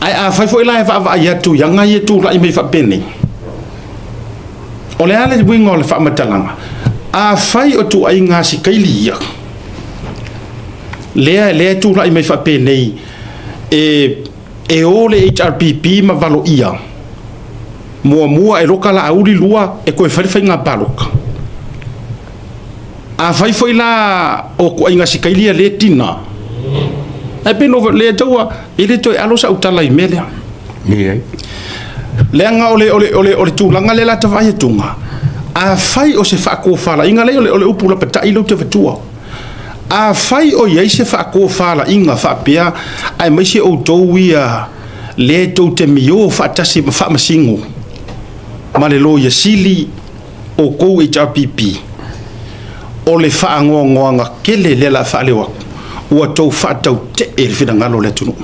Ae afai foi la e vaavaai atu i aga ia e tulai mai faapenei, o le a le uiga o le faamatalaga? Afai o tuuaiga asikaili ia, lea lea e tulai mai faapenei e o le HRPP ma valoia, muamua e loka Laauli, lua e toe fai le faiga palota. Afai foi la o tuuaiga sikaili ia lea e tina, ae pei no le taua e le toe alo sau tala i mea lea. Leai. Leaga o le, o le, o le, o le tulaga lea la ta vaai atuga, afai o se faatofalaiga, lea o le upu lapatai lea ou te avatua. Afai o i ai se faatofalaiga faapea, aemaise outou ia lea tou te mio faatasi ma Faamasino ma le Loia Sili, o kou HRPP, o le faanoanoaga tele lea o le a faaleo atu, ua tou faatautee i le finagalo o le atunuu.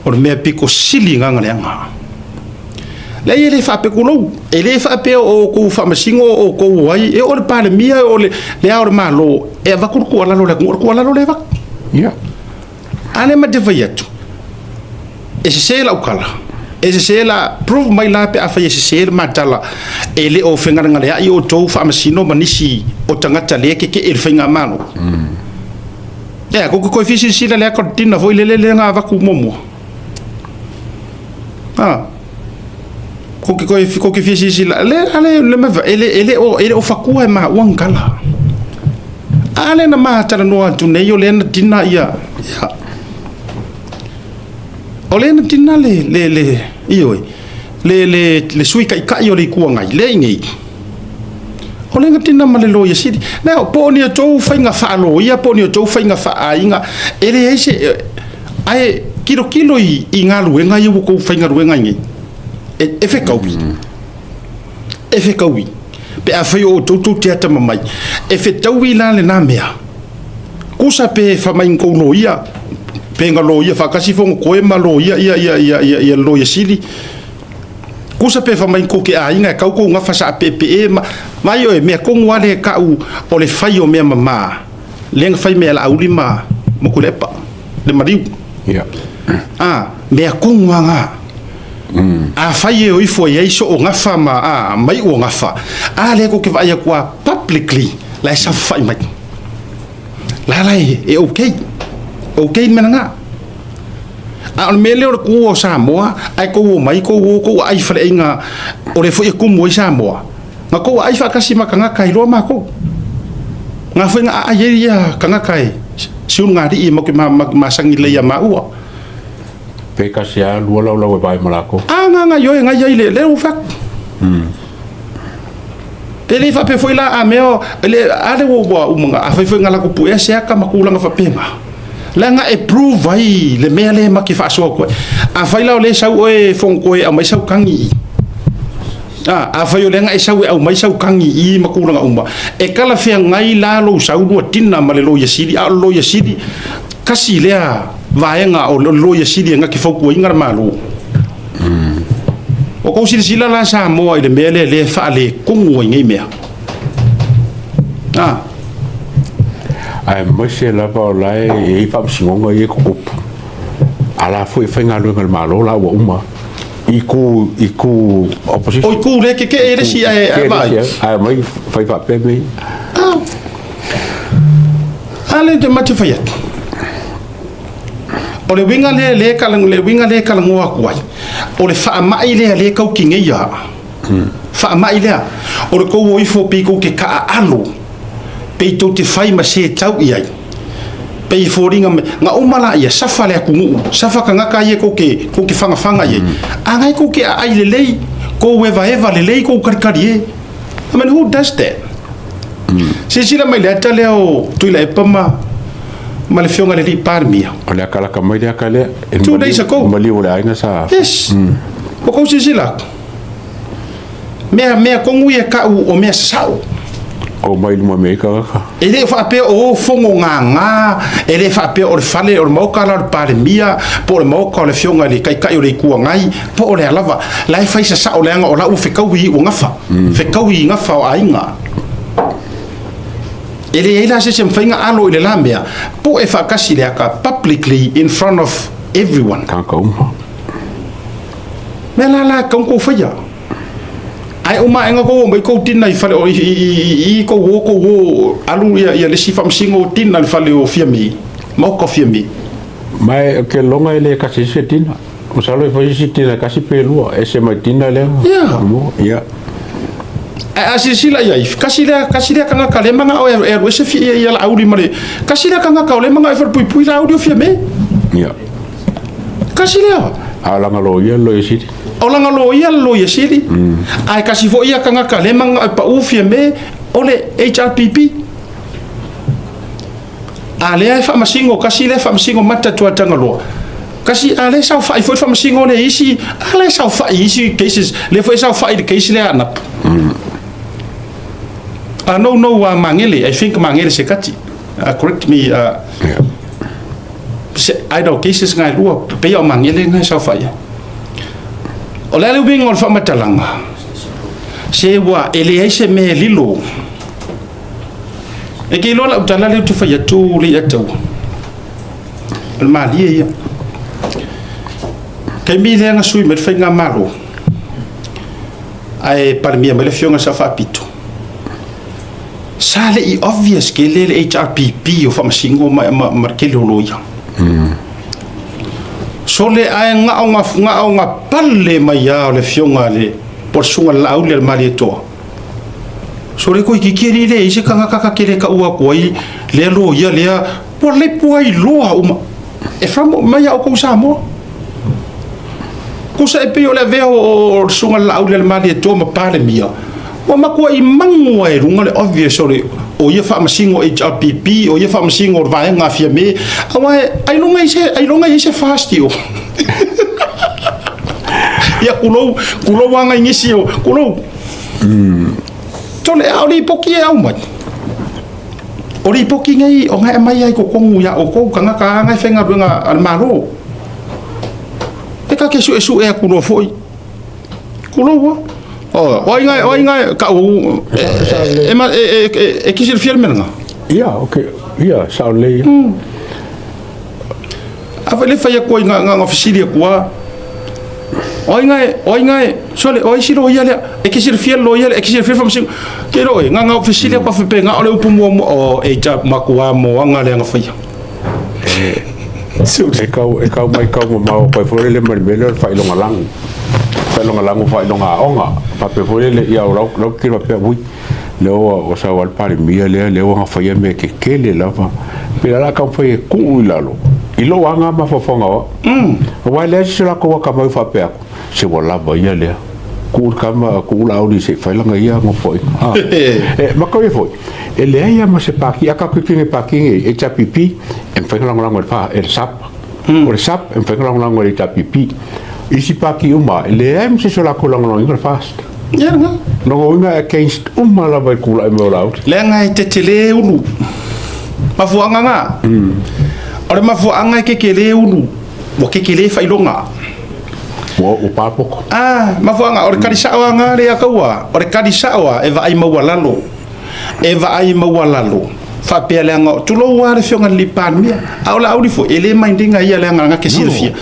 O le mea pito sili lena na leaga. Leai, e le faapea, tulou, e le faapea o outou faamasino o outou o ai, e oo i le Palemia, e oo i le Ao o le Malo, e avatu le tuualalo i le atunuu, o le tuualalo lea e avatu. Ia. A lea ma te fai atu, e sese lau tala, e sese la, prove mai la pe afai e sese le ma tala, e le o fegalegaleai outou faamasino ma nisi o tagata lea e tetee i le faigamalo. Ea, kou te toe fia silasila i le ata o le tina foi lele lea na avatu muamua. A, kou te toe, kou te fia silasila, le, a le, le, e le, e le o fatua e maua ni tala. A lea na ma talanoa atu nei, o lea na tina ia, ia. O lea na tina le, le, le, ioe, le, le, le Sui Taitai o le Itu Agai, lea i nei. O lea na tina ma le Loia Sili. Lea, po o ni outou faiga faaloia, po o ni outou faiga faaaiga, e leai se, ae tilotilo i galuega ia ua outou faigaluega ai nei. E fetaui. E fetaui. Pe afai o outou tou te atamamai, e fetaui la lena mea. Kusa pe fai mai ni tou loia, pe na loia faatasi Fonotoe ma loia ia ia ia ia ia Loia Sili. Kusa pe fai mai ni tou te aiga e tau tou gafa saapeepee ma vai oe mea tonu lava lea e tau o le fai o mea mama lea na fai mai e Laauli ma Tuilaepa le maliu. Ia. A, mea tonu lava na. Afai e o ifo e i ai soo gafa ma a, mai ua gafa, a lea tou te vaai atu lava publicly la e saofafai mai. La la e, e okay. Okay le mea lena. A o le mea lea o le tu o Samoa, ae tou omai tou o tou aai i faleaiga o lea foi e tumu ai Samoa, na tou aai faatasi ma tagata iloa matou. Na foi na aai ai ia tagata e siulugalii matou te masani lelei ia maua. Pe tasi a lua laulau e vaai ma lakou. A nga nga ioe nga iai le le ua fai atu. E le faapea foi la a mea le a le ua ua uma nga afai foi nga latou puea se aka ma tulaga faapena. Leaga e prove ai le mea lea ma te faasoa atu ai. Afai la o lea e sau oe Fonotoe e aumai sau tagi i i. A, afai o lea na e sau e aumai sau tagi i i ma tulaga uma, e talafeagai la lou sau lua tina ma le Loia Sili, a o le Loia Sili, tasi lea vaega o le Loia Sili e na te fautuaina le Malo. O kou silasila la Samoa i le mea lea lea e faaletonu ai nei mea. A. Aemaise lava o la e i ai faamasinoga ia e tutupu, a la foi e faigaluega e le Malo la ua uma i ku i ku opposition. O i ku le kekee le isi ae vaai. Ae aumai fai faapea mea ia. A lea te mate fai atu. O le uiga lea lea e le uiga lea e talanoa atu ai, o le faamai lea lea e tau tineia faamai lea, o le tou o ifo pei tou te taaalo, pei tou te fai ma se tau i ai, pei e foliga mai, na uma laia, safa le atunuu, safa tagata ia tou te fagafaga i ai, a na e tou te aai lelei, tou evaeva lelei, tou kalikalie. I mean, who does that? Silasila mai i le ata lea o Tuilaepa ma le Afioga i le Alii Palemia. O le akalaka mai le aka lea. 2 days ago. Maliu o le aiga sa. Yes. Ua kou silasila atu, mea mea tonu ia e ta'u o mea sasa'o. O mai luma mea i tagata. E le faapea o fono gaga, e le faapea o le fale o le maota la o le Palemia, po o le maota o le afioga i le Taitai o le Itu Agai, po o le a lava. La e fai sasao leaga o la ua fetaui i ua gafa, fetaui i gafa o aiga. E leai la se isi e mafai ona alo i le la mea, po'e faatasi le ata publicly in front of everyone. Tagata uma. Mea la la e tatau ona tou faia. Ae uma ae na tou omai tou tina i fale o i tou o tou o alu ia ia le isi faamasino o tina i le fale o Fiame, maota o Fiame. Ma e ke longa e le kasi se tina. Masalo e fai se tina kasi pe lua e se mai tina lea. Ia. Ia. Ae a silasila i ai, kasi lea tagata lea manao e alu ese ia ia Laauli ma le kasi lea tagata o lea manao e falepuipui Laauli o Fiame. Ia. Kasi lea. A o lana loia le Loia Sili. O lana loia le Loia Sili. Ae kasi foi ia tagata lea manao e pau Fiame o le HRPP. A lea e faamasino, kasi lea faamasino mata Tuatagaloa. Kasi a lea saofai foi le faamasino lea i isi, a lea saofai i isi cases, lea foi e saofai i le case lea a Anapu. No, no, Magele, I think Magele Sekati. Correct me, Yeah. se, I know cases ngai lua, pei o Magele ngai saofai ai. O le a le uiga o le faamatalaga, se ua e leai se mea e lilo. E ke iloa lau tala lea ou te fai atu le ia taua. O le malie ia. Taimi lea na sui mai le faigamalo, ae Palemia mai le afioga i le Sao Faapito, sa le i obvious tele le HRPP o faamasino ma le tele o loia. Sole ae gao ga pale mai lava o le afioga i le po o le susuga i le Laauli a le Malietoa. Sole koe kiki alii leai se tagata ta te le taua atu ai lea loia lea ua lepo ai loa uma e famo mai a outou Samoa. Tusa e pei o le avea o le susuga i le Laauli a le Malietoa ma Palemia ua matuai magu ai i luga le obvious o le o ia faamasino HRPP o ia faamasino o le vaega a Fiame aua ailoga i se ailoga i se fast o ia kulou kulou anga i nisi o kulou. Tole a o lipoti e au mai. O lipoti nei o ngai aumai ai totonu ia outou tagata a ngai faigaluega a le Malo. E ta te suesue atu loa foi. Kulou a. O ai ngai o ai ngai ka u e ma e e e kisi le fia le mea lena. Ia, okay. Ia, sao lelei ia. A foi le fai atu ai nga fesili atu a. O ai ngai, o ai ngai, sole, o ai si loia lea, e ke silafia le loia lea, e ke silafia le faamasino. Ke lo e, nga nga fesili atu a faapea nga o le upu muamua, o e ta matua moaga lea na faia. E kau, e kau mai kau mamao koe foi lele ma le mea lea o le faailoga lagu. Faailoga lagu, faailoga aoga. Faapea foi lele, ia o lau, lau tino faapea, ui, lea ua, ua sau lava le Palemia lea, lea ua gafaia mea tetele lava. Pe o le a taumafai e tuu i lalo, i lou lava na mafaufauga o au. Aua e leai se latou atamai faapea atu, se ua lava ia lea. Tuu le tama, tuu Laauli se i fai lana ia nofoaiga. A, e, ma tau ia foi, e leai lava ma se Pati, a tatou tilotilo i Pati nei, HRPP, e mafai ona lagolago e le fa, e le SAP. O le SAP, e mafai ona lagolago e le HRPP. Isi Pati uma, e leai ma se isi o latou lagolagoina le FAST. Ia lena. Lona uiga e against uma lava i le tulai mai o Laauli. Leaga e tetele ulu. Mafuaaga na. O le mafuaaga e tetele ulu, ua tetele faailoga. Ua papoto. Ah, mafuaaga, o le kali sao lava na lea taua. O le kali sao lava e vaai maualalo. E vaai maualalo. Faapea leaga, tulou lava le afioga i le Palemia, a o Laauli foi, e le minding ia leaga na te silafia.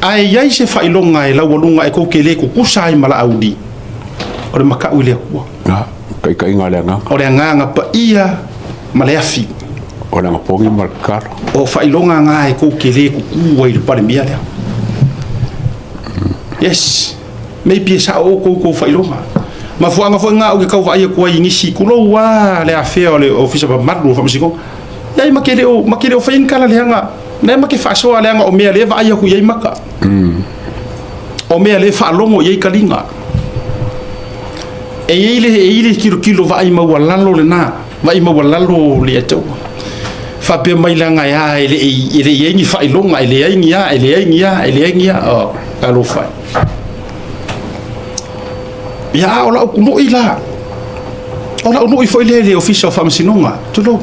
Ae i ai se faailoga e laualuga e tou te le tutusa ai ma Laauli, o le makau i le Atua. A, taitaiga a le agaga. O le agaga paia ma le afi. O le agapogi ma le tatalo. O faailoga na e tou te le tutu ai i le Palemia lea. Yes. Maybe e sao outou i tou faailoga. Mafuaaga foi na au ke tau vaai atu ai i nisi, tulou lava le afea o le Ofisa Mamalu o Faamasinoga. Leai ma ke le o, ma ke le o faia ni tala leaga, leai ma ke faasoa leaga o mea lea e vaai atu i ai maka. O mea lea e faalogo i ai taliga. E i ai le, e i ai le tilotilo vaai maualalo lena, vaai maualalo le Atua. Faapea mai leaga e a, e le i, e le i ai ni faailoga, e leai ni a, e leai ni a, e leai ni a, oh, talofa e. Ia a o la'u lu'i la. O la'u lu'i foi lea i le Ofisa o Faamasinoga, tulou.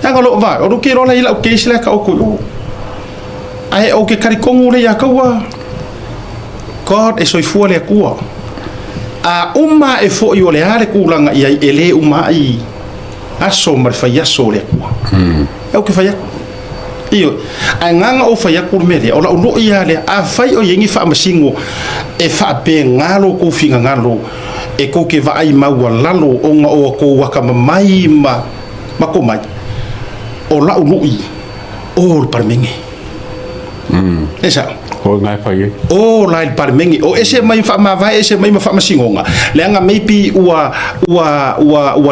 Leaga o lou va, o lou keloa la i la'u case la e taoto i o. Ae ou te talitonu lea ia taua, God e soifua le Atua. A uma ae foi o le a le tulaga i ai, e le uma ai aso ma le faiaso o le Atua. E ou te fai atu. Ioe. Ae na ona ou fai atu le mea lea, o lau lui lava lea, afai o i ai ni faamasino e faapena lo outou finagalo e tou te vaai maualalo ona o outou atamamai ma tomai, o lau lui, o le Palemene. E sao? O ngai fai ai. O la i le Palemene, o ese mai faamavae, ese mai ma faamasinoga, leaga maybe ua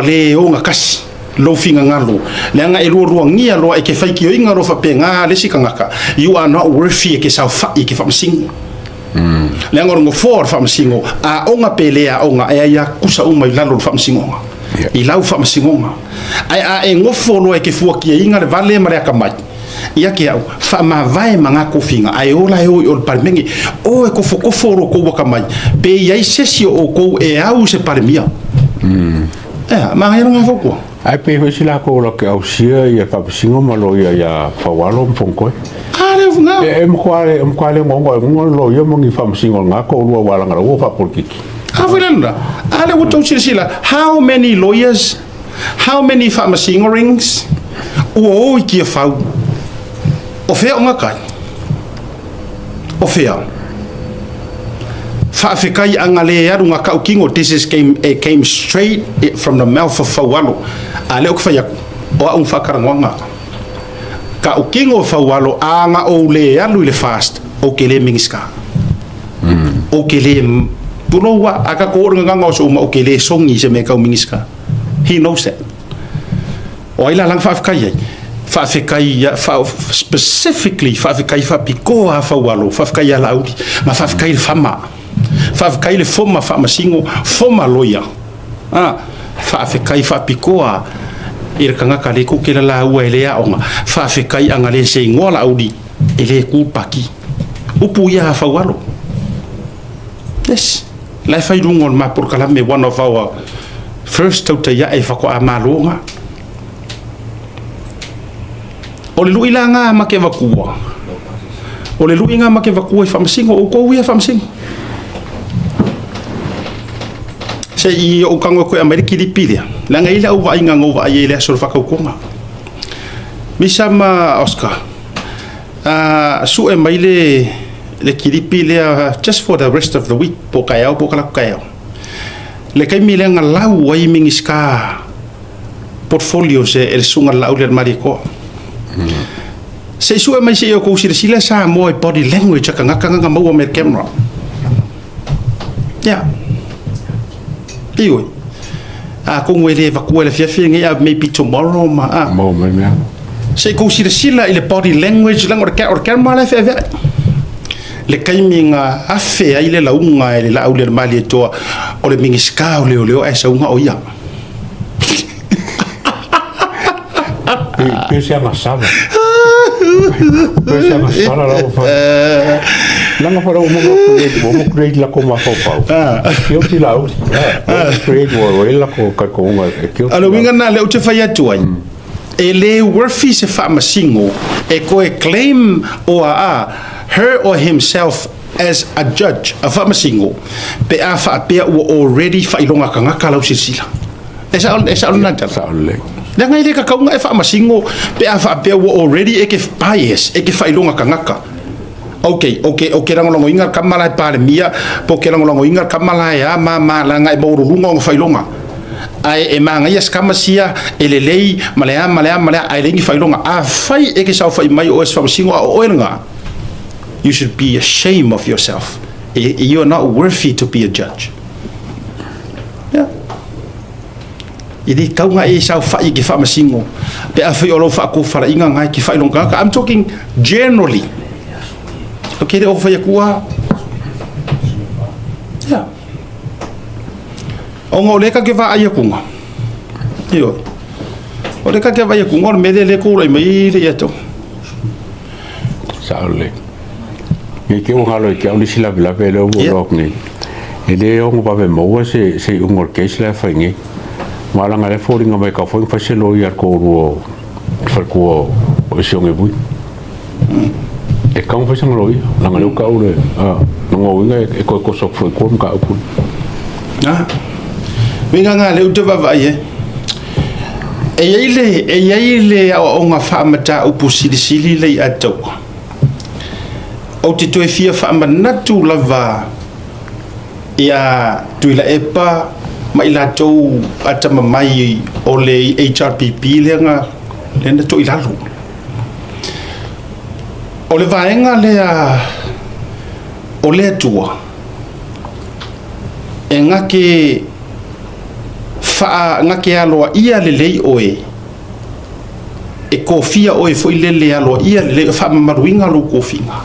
le ogatasi lou finagalo, leaga e lualuagia loa e ke faitioina loa faapena le isi tagata, you are not worthy e ke saofa'i e ke faamasino. Leaga o le nofoa o le faamasino, aoga pe le aoga, e ai tusa uma i lalo o le faamasinoga. I lau faamasinoga. Ae a e nofo loa e ke fuatiaina le vale ma le atamai, ia te au, faamavae ma ngā tofiga, ae ola e o i o le Palemene. O e kofokofo o lo kou atamai, pe i ai se isi o outou e au se Palemia. Ea, magaia ngā fautua. Ai pe foi si la ko lo ke ausia ia faamasino ma lo ia ia Faualo ma Fonotoe. A le ufunga. E mo kwa le ngongo ngongo lo ia mo ni faamasino nga ko lua wala ngala wo fa politiki. A foi lana. A le ua tou silasila, how many lawyers, how many faamasino rings, ua o i Tiafau. O fea o ngā kai? O fea? Faafetai anga le alu ngā kau kingo, this is came, it came straight from the mouth of Faualo. A le o ka whai aku, o a un whakarangoanga. Ka ukingo Faualo, a nga o le alu i le fast, o ke le mingiska. O ke le, puloua, a ka ko ora nganga o so uma, o ke le songi se me kau mingiska. He knows that. O ai la langa faafetai ai. Faafetai specifically faafetai faapitoa a Faualo, faafetai ia Laauli, ma faafetai le fama. Faafetai le foma faamasino, foma loia. Ah, faafetai faapitoa i le tagata le kou ke la laua e le aoga. Faafetai anga le se igoa Laauli e le ku paki. Upu ia a Faualo. Yes. La e fai luga o le mapolokalame, one of our first tautai ae faatoa maloga. O le lui la ngā ma ke vakua. O le lui ngā ma ke vakua i faamasino, o kou ia faamasino. Se i o kango koe a mai le kilipi lea. Leaga i le au vaaiga ngau vaai ai le aso o le whakaukonga. Misa ma Oscar. Sue mai le kilipi lea just for the rest of the week po kai au po kala kai au. Le kaimi lea nga lau ai mingiska portfolio se e le sunga lau le mari ko. Se sue mai se o kou sila sila sa mo e body language ka ngaka nganga maua me camera. Yeah. Ioi. A ko ngwe le vakua le fiafia ngai a maybe tomorrow ma a. Mo me mea. Se kou sila sila i le body language langa o le camera le fia. Le kaimi nga afe ai le launga e le lau le mali e toa o le mingiska o le o le o e saunga o ia. Pe se anga sala. Pe se anga sala la o fa. Langa fa o mo create o mo create la ko ma fa pau. Kio ti lau. O create o e la ko ka ko nga kio. A le winga na le o te whai atu ai. E le worthy se faamasino e koe claim o a her or himself as a judge, a faamasino, pe a faapea ua already faailoga tagata lau silasila. E sa e sa na tala. Sa le. Le ngai le ka kaunga e faamasino pe a faapea ua already e ke bias, e ke faailoga tagata. Okay, lagolagoina le kama la e palemia, po ke lagolagoina le kama la e a ma ma la ngai maululuga o faailoga. Ae e magaia se kama sia e lelei ma le a ma le a ma le a ae leai ni faailoga. Afai e ke saofai mai o e se faamasino a o oe lena, you should be ashamed of yourself. You are not worthy to be a judge. Yeah. I le tauga e saofai ke faamasino pe afai o lau faatofalaiga gae ke faailoga tagata. I'm talking generally. Okay, le o fai akua. Yeah. O ngā o le ka ke vaai akunga. Io. O le ka ke vaai akunga o le mele le kūlai mai le ia tau. Sa le. Ngi ke o ngalo ke au ni sila bila pe le o lo ni. E le ono vave maua se iuga o le case la e fai nei. Ma leaga o lea e foliga mai kau foi na fai se loia a le toalua o le faletua o Sioge Vui. E tatau ona fai sana loia, leaga o lea ua tau le, a, lona uiga e toe toso atu foi i tua le mataupu lea. A, uiga na lea ou te vaavaai ai. E i ai le, e i ai le aoaoga faamataupu silisili lea i Ataua. Ou te toe fia faamanatu lava ia Tuilaepa ma i latou atamamai o le HRPP lea na, lea na toilalo. O le vaega lea o le Atua e gake faa gake aloaia lelei oe e kofia oe foi lele aloaia lelei, faamamaluina lou kofiga.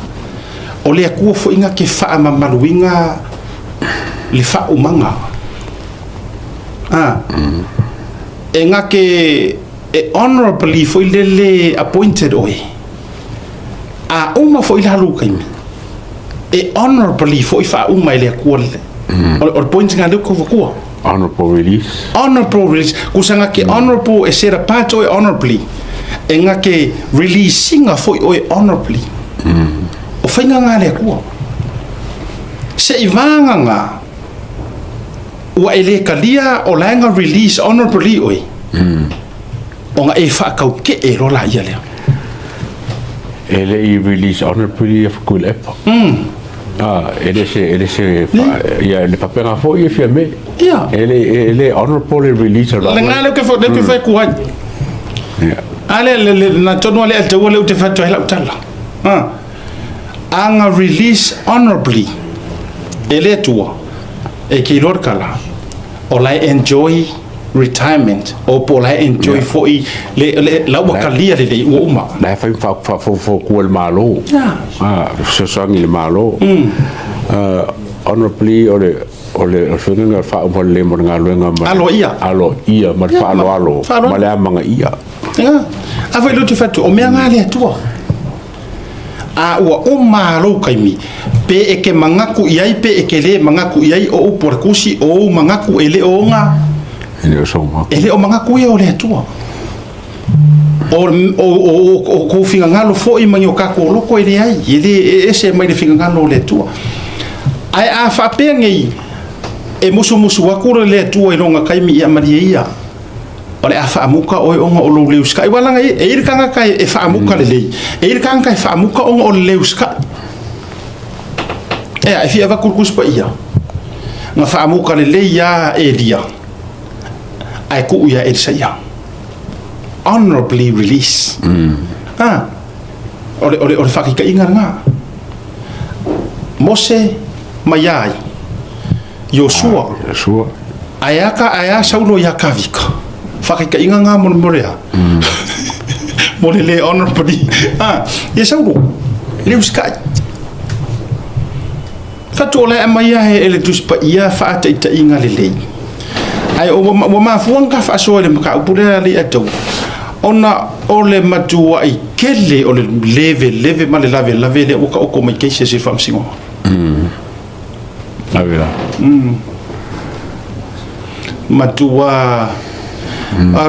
O le Atua foi na te faamamaluina le faaumaga. E na te e honorably foi lele appointed oe. A uma foi la lou taimi, e honorably foi faauma e le Atua le. O le point nga leu kau Honorable release. Honorable release. Kusa nga ke honorable e set apart oe honorably. E nga ke releasinga foi oe honorably. O whainga ngā le Atua. Se i vānga ngā, ua e le kalia o laenga release honorably oe. O nga e whaakau ke e rola ia lea. E le i release honorably e Tuilaepa. Ah, e le se, ia, le papega foi e fia me. E le honorable le release a Le ngā leo ke leo ke whai kuai. A le le le na tonu ale ataua le u te whatua he lau tala. Ah. Anga release honorably e le Atua e ke lor kala o lai enjoy retirement o po lai enjoy foi le le la ua kalia le le ua uma. La e fai faafofo le Malo. Ah, fesoasoani le Malo. Honorably o le faiga faauma lelei mo le galuega ma Alo ia. Alo ia ma le faaloalo faaloalo. Ma le amaga ia. Yeah. A foi lo te whatu, o mea ngā le Atua. A ua uma lou kaimi, pe e ke mangaku i ai, pe e ke le mangaku i ai, o upu o le kusi, o ou mangaku e le o nga, E le o soma. E le o mangaku ia o le Atua. O kou fingagalo foi mai o kako loko e le ai, e le e ese mai le fingagalo o le Atua. Ai a whaapea ngei, e musu musu aku le Atua i longa kaimi i amarie ia, o le a faamuka oe ona o lou leusikai walanga e i le tagata e faamuka lelei e i le tagata e faamuka ona o le leusikai e a e fia avatu le Tusi Paia na faamuka lelei ia Elia ae tuu ia Elisaia honorably release ah o le faataitaiga lena. Mose mai ai Iosua. Sua. Ae aka ae a saulo ia kavika. Whakaikainga ngā mo mo rea. Mo le le honorably. Ah, ia saulo. Le uskai. Whatu o le mai ia he ele Tusi Paia whaataitaiga lelei. Ai o ua mafuanga ka whaasoa le makaupu lea le atau. Ona o le matua i kele o le leve leve ma le lave lave le uka oko mai keisi se whamsingo. Ave la. Matua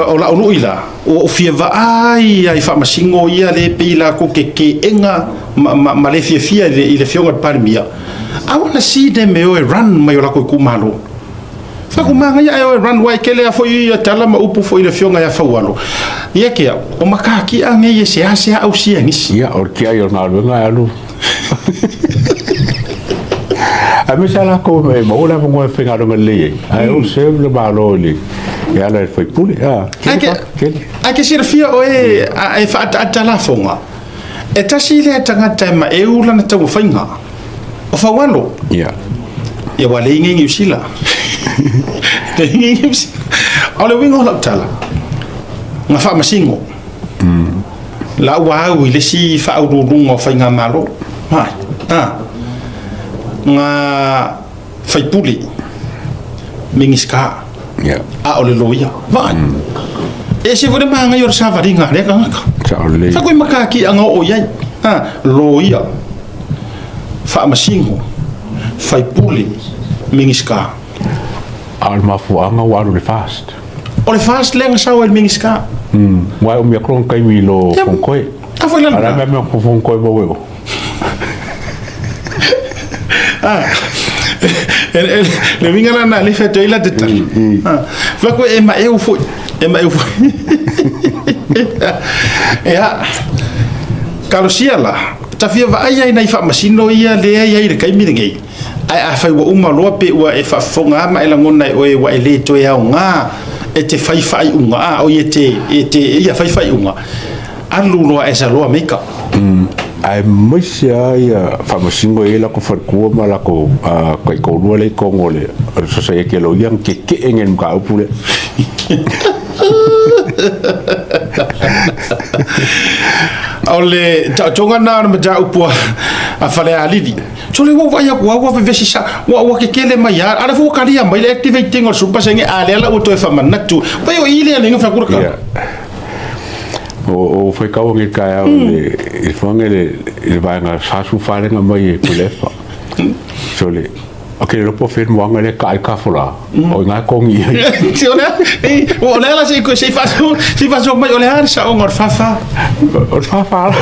o la ulu ila o fia vaai ai faamasino ia le pei la ko ke ke enga ma, ma, ma le fia fia i le fionga palemia. I wanna see them e o e run mai o la ko ku malo. Fa ku manga ia e o e run wai kele a foi ia tala ma upu foi le fionga ia faualo. Ia ke o makaki a nge se a se au sia ngisi. Ia, o le kia i o galuega e alu. A me sa la ko me mo la mo e whengaronga lelei ai. Ae o serve le Malo i le e ala i le faipule. Ah, Ai kele kele. Ai ke silafia o e e whaataata lafonga. E tasi le tangata e ma e ula na tau whainga. O whawalo. Ia wa le ingi usila. Le ingi usila. O le wingo lau tala. Nga whaamasingo. La ua au i le si whaururunga o whainga malo. Hai. Ah. Nga whaipuli. Mingiska. A o le loia. Vai. E se vore maanga i o le savaringa lea kangaka. Sa o le. Fa koe makaki anga o iai. Ha, loia. Faamasingo. Faipule. Minisita. A o le mafuaaga ua alu i le FAST. O le FAST lea na sau ai le Minisita. Aua e umi atu lona taimi i lo Fonotoe. A foi la A o le a le mea o Fonotoe maua i o? Le uiga la lena lea e fai atu ai la te tala. Fai atu e maeu foi, e maeu foi. Ia, talosia la, ta fia vaai ai nai faamasino ia lea e i ai i le taimi lenei. Ae afai ua uma loa pe ua e faafofoga lava ma e lagona e oe ua e le toe aoga e te fai faaiuga, a oi e te, e te ia fai faaiuga, alu loa as a law maker. Aemaise lava ia faamasino e i ai latou faletua ma latou taitoalua lea i totonu o le Sosaiete a Loia na tetee nei i le mataupu lea. O le taotoga lena o le mataupu a Falealili. Sole ua ou vaai atu lava ua vevesi sa, ua kekele mai lava. A o lea foi ua talia mai le activate ina o le 10%, a o lea la ua toe faamanatu. Pei o i lea na fai atu le tala. O faitau ane i le taeao i le fuaga i le vaega 44 lea na aumai e Tuilaepa. Sole, ok, le iloa po o fea le moaga lea e kaa ai le tafola, o i ina e togi i ai. O le a la se i faasoa mai, o le a le saoga o le 44? O le 44,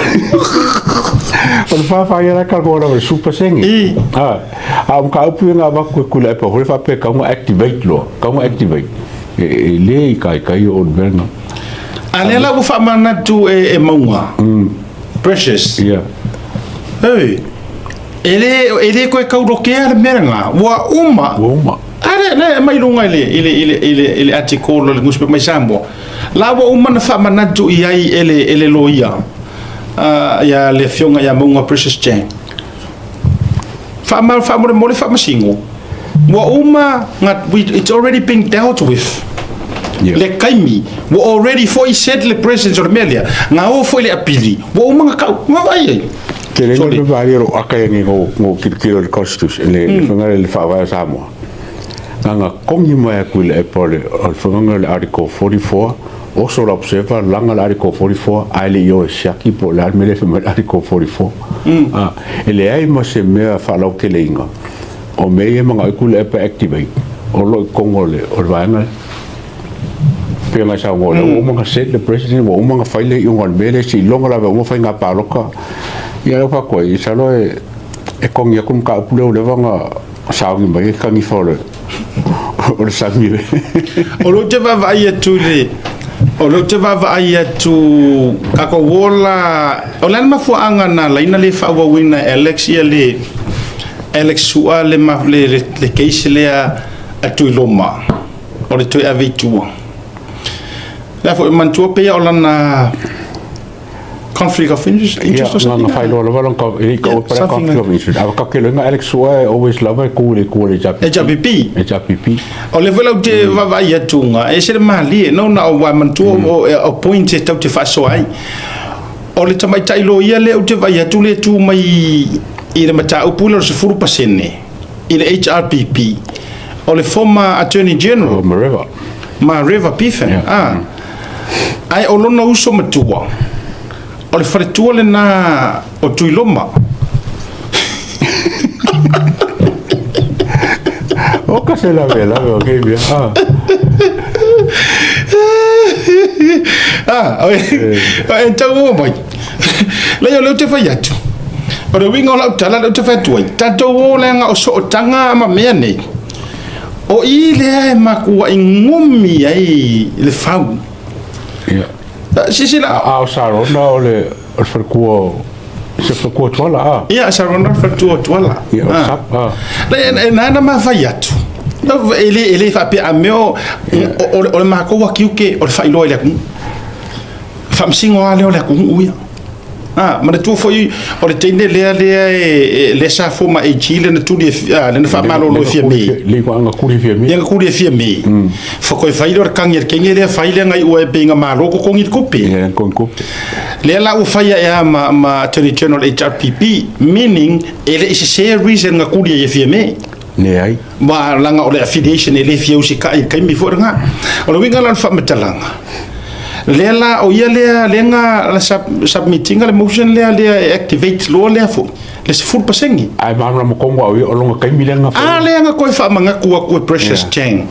o le 44 ia la e talanoa lava i le 10%. A o mataupu ia na avatu e Tuilaepa foi lea faapea e tatau ona activate loa, tatau ona activate. E le ikaika ia o le mea lena. A lea la ua faamanatu e Mauga. Precious. Yeah. Hey. E le toe taurokea le mea lena. Ua uma. Ua uma. A lea, lea mai luga i le, i le, i le, i le, i le article o le newspaper mai Samoa. La ua uma na faamanatu i ai e le, e le loia. Ia le afioga ia Mauga Precious Chang. Faamolemole faamasino. Ua uma, it's already been dealt with. Yeah. Le taimi, ua already foi set le presence o le mea lea. Na o foi le apili, ua uma na kau, na vaai ai. Te le me vaai ro aka e ngo ngo kilokilo le constitution le le whangare le whaavae o Samoa. Nga nga kongi mai aku i le epa o le o le whanganga le article 44 oso la observer langa le article 44 ai le i o e siaki po o le a le mea lea e fai mai le article 44. Ah, e leai ma se mea faalauteleina o mea ia e manao ai Tuilaepa e activate o lo o i totonu o le o le vaega lea. Pei ona e saunoa, lea ua uma ona set le president, ua uma ona fai le iuga o le mea lea, seiloga lava e uma faiga palota. Ia lea ua fai atu ai, masalo e togi atu le mataupu lea ua leva ona sauni mai ai le kanifa o le o le sami. O lea ou te vaavaai atu i le o lea ou te vaavaai atu tatou ola o le a le mafuaaga na ala ai ona le faaauauina e Alex ia le Alex Sua le le le case lea a Tuiloma o le toe ave i tua. Le a foi manatua pei o lana conflict of interest, interest or something. Ia, whailoa lava lona e le i pala conflict of interest. A ka ke loinga Alex Sua e always lava e ku le ku le HRPP. HRPP. HRPP. O le foi lau te vaavaai atu nga, e se le malie, no na o wa manatua o point e tau te faasoa ai. O le tamaitai loia lea ou te vaai atu lea e tu mai i le mataupu lea o le 10% i le HRPP, o le former Attorney General. O Mareva. Mareva Pifen. Yeah. Ah. Ae o lona uso matua, o le faletua lena o Tuiloma. O ka se lave lave o ke mea. Ah. Ah, oi, e tau o mai. Lei o lea ou te fai atu. O le uiga o lau tala lea ou te fai atu ai. Tatou o leaga o sootaga ma mea nei. O i lea e makuai gumi ai le fau. Ia. Silasila. A o Sarona o le o le faletua o se faletua Tuala a. Ia, Sarona o le faletua o Tuala. Ia, o Sap a. E na ma fai atu. E le faapea a mea o le matou akiuke o le faailoa i le atunuu. Faamasino lava lea o le atunuu ia. Ah, manatua foi o le teine lea lea e lea sa former AG lea na tuli e lea na faamalolo e Fiame. Le ua na tuli e Fiame. Ia na tuli e Fiame. Whakoi whai lea o le kangi a le kenge lea whai lea ngai ua e pe inga malo kokongi le kope. Ia kokongi kope. Lea la ua whai a ea ma Attorney General HRPP, meaning e le i sese reason nga kuli e Fiame. Leai. Ma langa o le affiliation e le fia usikai i le taimi foi lena. O le uiga la o le faamatalaga, Lea la o ia lea lea na la submit ina le motion lea lea e activate loa lea foi le 10%. Ae malamalama tonu au ia o lona taimi lea na fai. A lea na toe faamanatu atu e Precious Chang.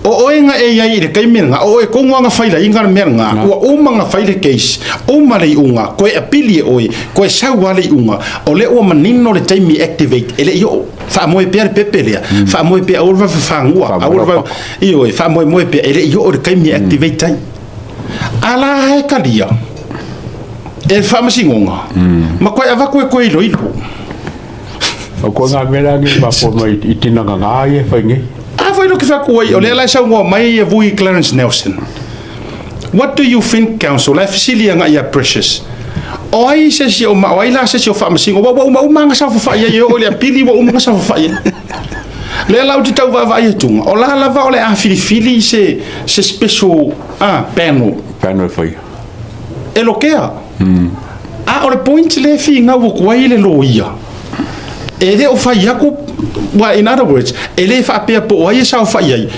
O oe na e iai i le taimi lena, o oe tonu lava na failaiga le mea lena, ua uma na fai le case, uma le iuga, toe apili e oe, toe sau lava le iuga, o lea ua manino le taimi e activate, e le i oo. Faamoe pea le pepe lea, faamoe pea aua le vave fafaga, aua le vave, ioe, faamoemoe pea, e le i oo i le taimi e activate ai. A la e talia e le Faamasinoga, ma toe avatu e toe iloilo. O koe ngā mea la nei mafua mai i tinana ngā ia e whai nei. A foi lo ke whaku ai, o lea la e saunoa mai e vui Clarence Nelson. What do you think, Counsel? La e fesili anga ia Precious. O ai se si o ma, o ai la se si o Faamasino, ua uma uma anga saofafai ai e oo i le apili ua uma anga saofafai ai. Lea la ou te tau vaavaai atuga, o la lava o le a filifili se, se special ah, panel. Panel e whai. E lokea. A o le point lea e finau atu ai le loia, e le o fai atu, well, in other words, e le faapea po o ai e saofai ai,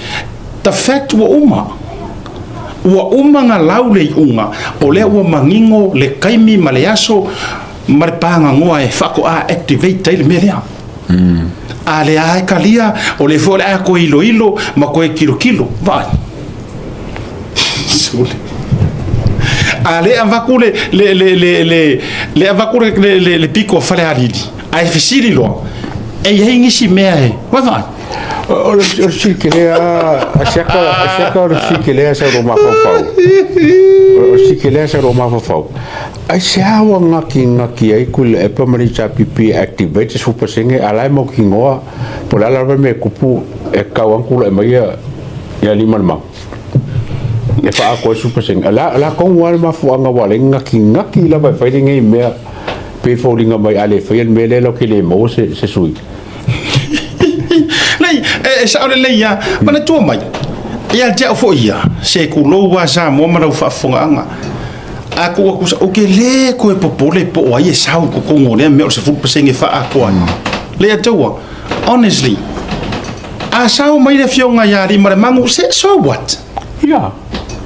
the fact ua uma. Ua uma nga lau le iuga, o lea ua manino le taimi ma le aso ma le pagagoa e faatoa activate ai le mea lea. A lea e talia, o lea foi o le a toe iloilo ma toe tilotilo. Vaai. Sole. A lea avatu le, le, le, le, le, le avatu le, le, le, le piko a Falealili, ae fesili loa, e i ai nisi mea e, vaai. O le sikele a siaka, a siaka o le sikele a sa ro mafaufau. O le sikele a sa ro mafaufau. Ai se a ua ngaki ngaki ai ku le epa ma le HRPP activate se 10% a la e mautinoa po o le a lava le mea e kupu e kau atu la e mai ia ia lima le mau e faaatoa ai 10%. O le a, o le a tonu lava le mafuaaga ua ala ai ngaki ngaki lava e fai lenei mea pei e foliga mai a le faia le mea lea latou te le maua se se sui. Lei, e sao lelei lava. Manatua mai, ia te au foi ia, se kulou lava Samoa ma lau faafofogaaga. A tuu atu sa, ou te le toe popole po o ai e sau i totonu o lea mea o le 10% e faaatoa ai. Lea taua, honestly, a sau mai le afioga ia Aliimalemanu, se, so what? Ia.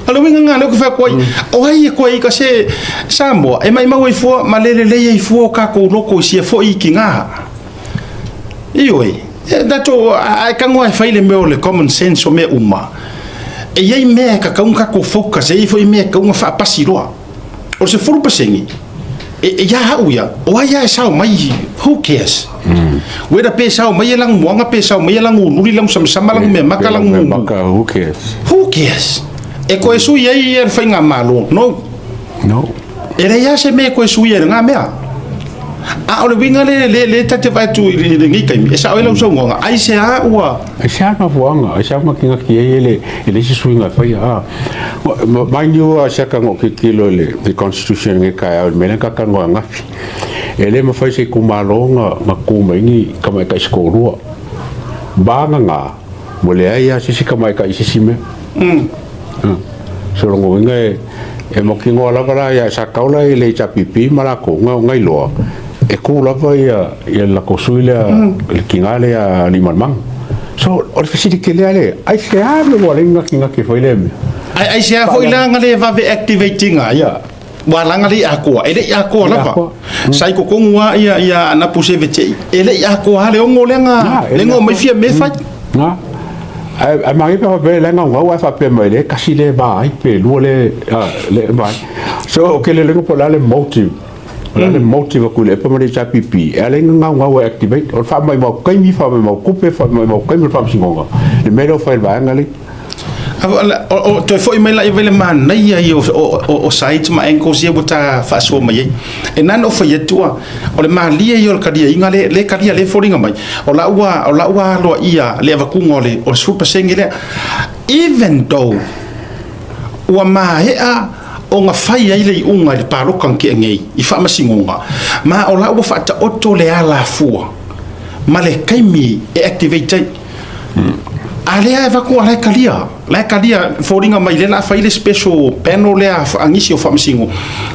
O le uiga lena lea ou te fai atu ai, o ai e toe ika se Samoa, e maimau ai fua ma le lelei ai fua o tatou loto i sia foi itiga. Ioe, e tatou, a e tago lava e fai le mea o le common sense o mea uma, e i ai mea e tatau ona tatou focus, e i ai foi mea e tatau ona faapasi loa. O le 10%, e, e ia au ia, o ai lava e sao mai, who cares? Whether pe sao mai e lanumoana, pe sao mai e lanuululi, lanusamasama, lanumeamata, lanumu. Who cares? Who cares? E koe sui ai ia le faigamalo? No. No. E leai lava se mea e toe suia i lena mea. A o le uiga le, le, le ta te vaai atu i lenei taimi, e sao ai lau saunoaga, aisea ua... Aisea mafuaaga, aisea ua gatigati ai e le, e leai se suiga e faia, a. Mind you, a siaka no tilotilo i le Constitution i lenei taeao i le mea lea na talanoa ananafi. E le mafai se itumalo na, na tu mai ni tamaitai se toalua. Vagana, ua leai lava se isi tamaitai i se isi mea. So lona uiga e, e mautinoa lava la ia sa tau la i le HRPP ma latou na, na iloa e tu lava ia, ia le latou sui lea, le tina lea a Aliimalemanu. So o le fesili tele lava lea, aisea mea ua ala ai gatigati e fai lea mea? Ai, aisea foi la na le vave activate ina ai? Ua laga le i atoa, e le i atoa lava. Sa i totonu lava ia, ia Anapu Sevete, e le i atoa lava le ono lea na, lea na omai fia mea fai. Na. Ae, ae manaia pe faapea le gaugau ae faapea mai le tasi le va ai pe lua le, le va ai. So o ke le lengo po o le a le motive. O le a le motive atu i le epa ma le HRPP e ala ai na gaugau e activate. O le faamaumau taimi, faamaumau tupe, faamaumau taimi o le faamasinoga. Le mea lea o fai e le vaega lea. O toe foi mai la i vai le manaia ia o sides ma angles ia ua ta faasoa mai ai. E na ona ou fai atu a, o le malie ia o le taliaiga le, le talia le foliga mai, o la ua, o la ua aloaia le avatuga o le, o le 10% lea. Even though ua maea ona fai ai le iuga i le palota na tea nei i faamasinoga, ma o la ua faataoto le alafua ma le taimi e activate ai. A lea e avatu a la e talia, la e talia, foliga mai lea o le a fai le special panel lea a nisi o faamasino.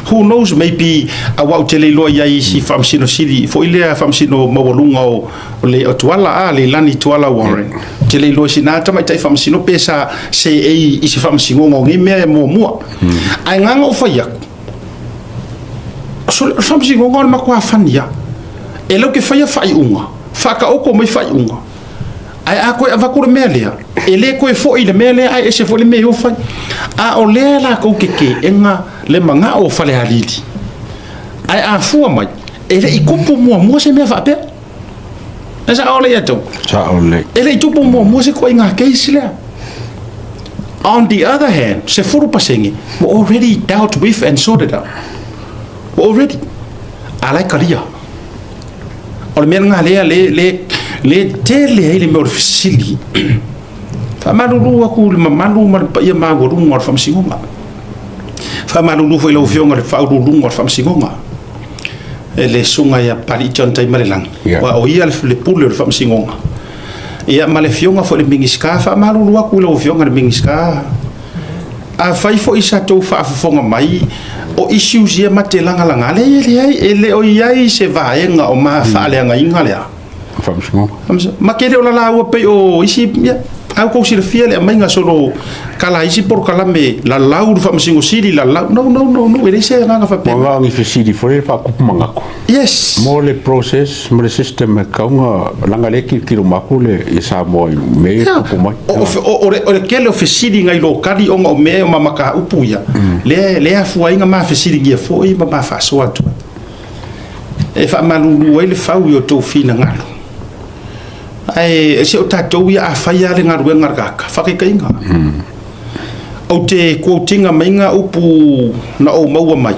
Who knows, maybe, aua ou te le iloa i ai i si faamasino sili foi lea, faamasino maualuga o le o Tuala, a Leilani Tuala Warren. Ou te le iloa i sina tamaitai faamasino pe sa seei i se faamasinoga o nei mea e muamua. Ae na ona ou fai atu, so le faamasinoga o le matua fani lava. E lau te faia faaiuga, faataoto mai faaiuga. Ae a toe avatu le mea lea, e le toe foi le mea lea, ae ese foi le mea e o fai. A o lea latou te teena le manao o Falealili. Ae a fua mai, e le i tupu muamua se mea faapea. E sao le ia tau. Sao lelei. E le i tupu muamua se ituaiga case lea. On the other hand, 10% were already dealt with and sorted out. Were already. A la e talia. O le mea lena lea le, le, le tele ai le mea o le fesili. Faamalulu atu i le mamalu ma le paia maualuga o le Faamasinoga. Faamalulu foi i lau Afioga i le Faauluuluga o le Faamasinoga, e le Susuga ia Papalii John Taimalelagi, aua o ia le pule o le Faamasinoga. Ia ma le Afioga foi i le Minisita, faamalulu atu i lau Afioga i le Minisita, afai foi sa tou faafofoga mai o issues ia ma te lagalaga, leai, e leai, e le o i ai se vaega o ma faaleagaina lea. Faamasinoga. Ma te le o lalaua pei o isi, ia, a ua tou silafia le aumaiga solo tala isi polokalame lalau le Faamasino Sili lalau. No, no, no, no, e leai se agaga faapena. Ua na o ni fesili foi le faakupu manatu. Yes. Mo le process ma le system e tatau ona leaga lea e tilotilo mai atu le i Samoa i mea ia e tupu mai. O le tele o fesili nai lo tali ona o mea o ma mataupu ia, lea lea afua ai ona ma fesiligia foi ma ma faasoa atu ai. E faamalulu ai le fau i o outou finagalo. Ae se o tatou ia a fai lava le galuega a le tagata, faataitaiga. Ou te quote ina mai ngā upu na ou maua mai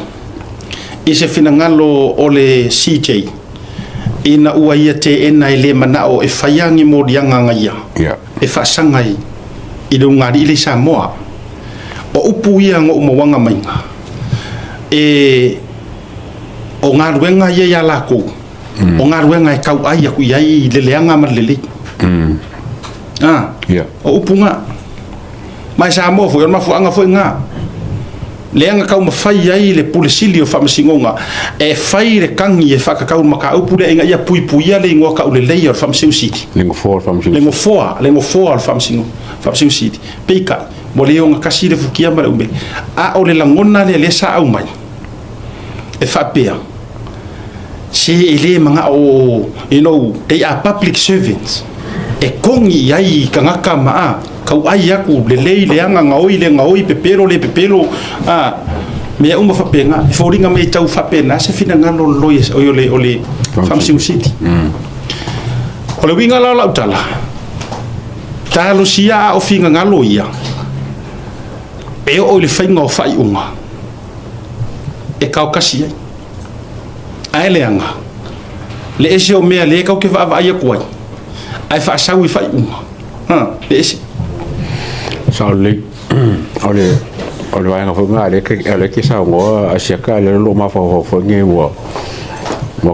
i se finagalo o le CJ ina ua ia teena e le manao e faia ni moliaga na ia e faasaga i le ugali'i le i Samoa. O upu ia na ou mauaga maiga, e o galuega ia ia lakou, o galuega e tauai atu i ai i le leaga ma le lelei. O upu na. Ma i Samoa foi, o le mafuaaga foi na lea na taumafai ai le Pule Sili o Faamasinoga e fai le tagi e faatatau i le mataupu lea ina ia puipuia le igoa taulelei o le Faamasino Sili. Le nofoa o le Faamasino Sili. Le nofoa o le Faamasino Sili. Peitai, ua le ogatasi le futia ma le umele. A o le lagona lea lea sa aumai, e faapea, se e le manao, you know, they are public servants, e kogi i ai i tagata ma a, tauai atu, lelei, leaga, gaoi, le gaoi, pepelo, le pepelo, a, mea uma faapena. E foliga mai e tau faapena se finagalo o le loia, o le, o le Faamasino Sili. O le uiga la o lau tala, talosia a o finagalo ia, e oo i le faiga o faaiuga, e taotasi ai. Ae leaga, le ese o mea lea tatou te vaavaai atu ai, ae faasau i faaiuga. Ha, le ese. Sao lelei. O le o le vaega foi lena o lea e te saunoa Asiata, o lea o lo o mafaufau foi nei ua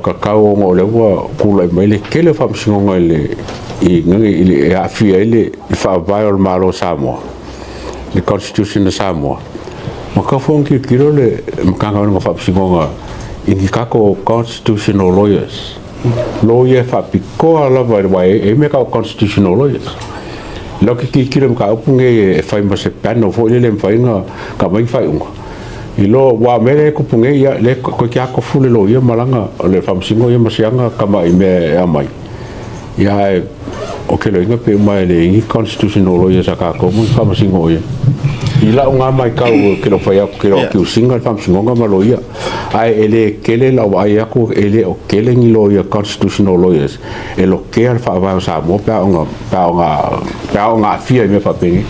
tatau ona o lea ua tulai mai le tele o faamasinoga i le i i e aafia ai le faavae o le Malo o Samoa, le Constitution o Samoa. Ua tatau foi ona tilotilo le Matagaluega o Faamasinoga i ni tatou constitutional lawyers, loia e faapitoa lava aua e i ai mea tau o constitutional lawyers. O lea ou te tilotilo i le mataupu lenei e fai ma se panel foi lele e mafai ona aumai ni faaiuga. I lo, aua o mea lea e tupu nei, ia, lea toeitiiti lava tofu le loia ma lana, o le faamasino ia ma si ana tama i mea e aumai. Ia ae o ke loina pe uma e leai ni constitutional lawyers a tatou ma ni faamasino o ia. I lau na maitau ke lo fai atu ke lo accusing le faamasinoga ma loia ae e le tele lau vaai atu e le o tele ni loia constitutional lawyers e lokea le faavae o Samoa pe a ona pe a ona pe a ona aafia i mea faapenei.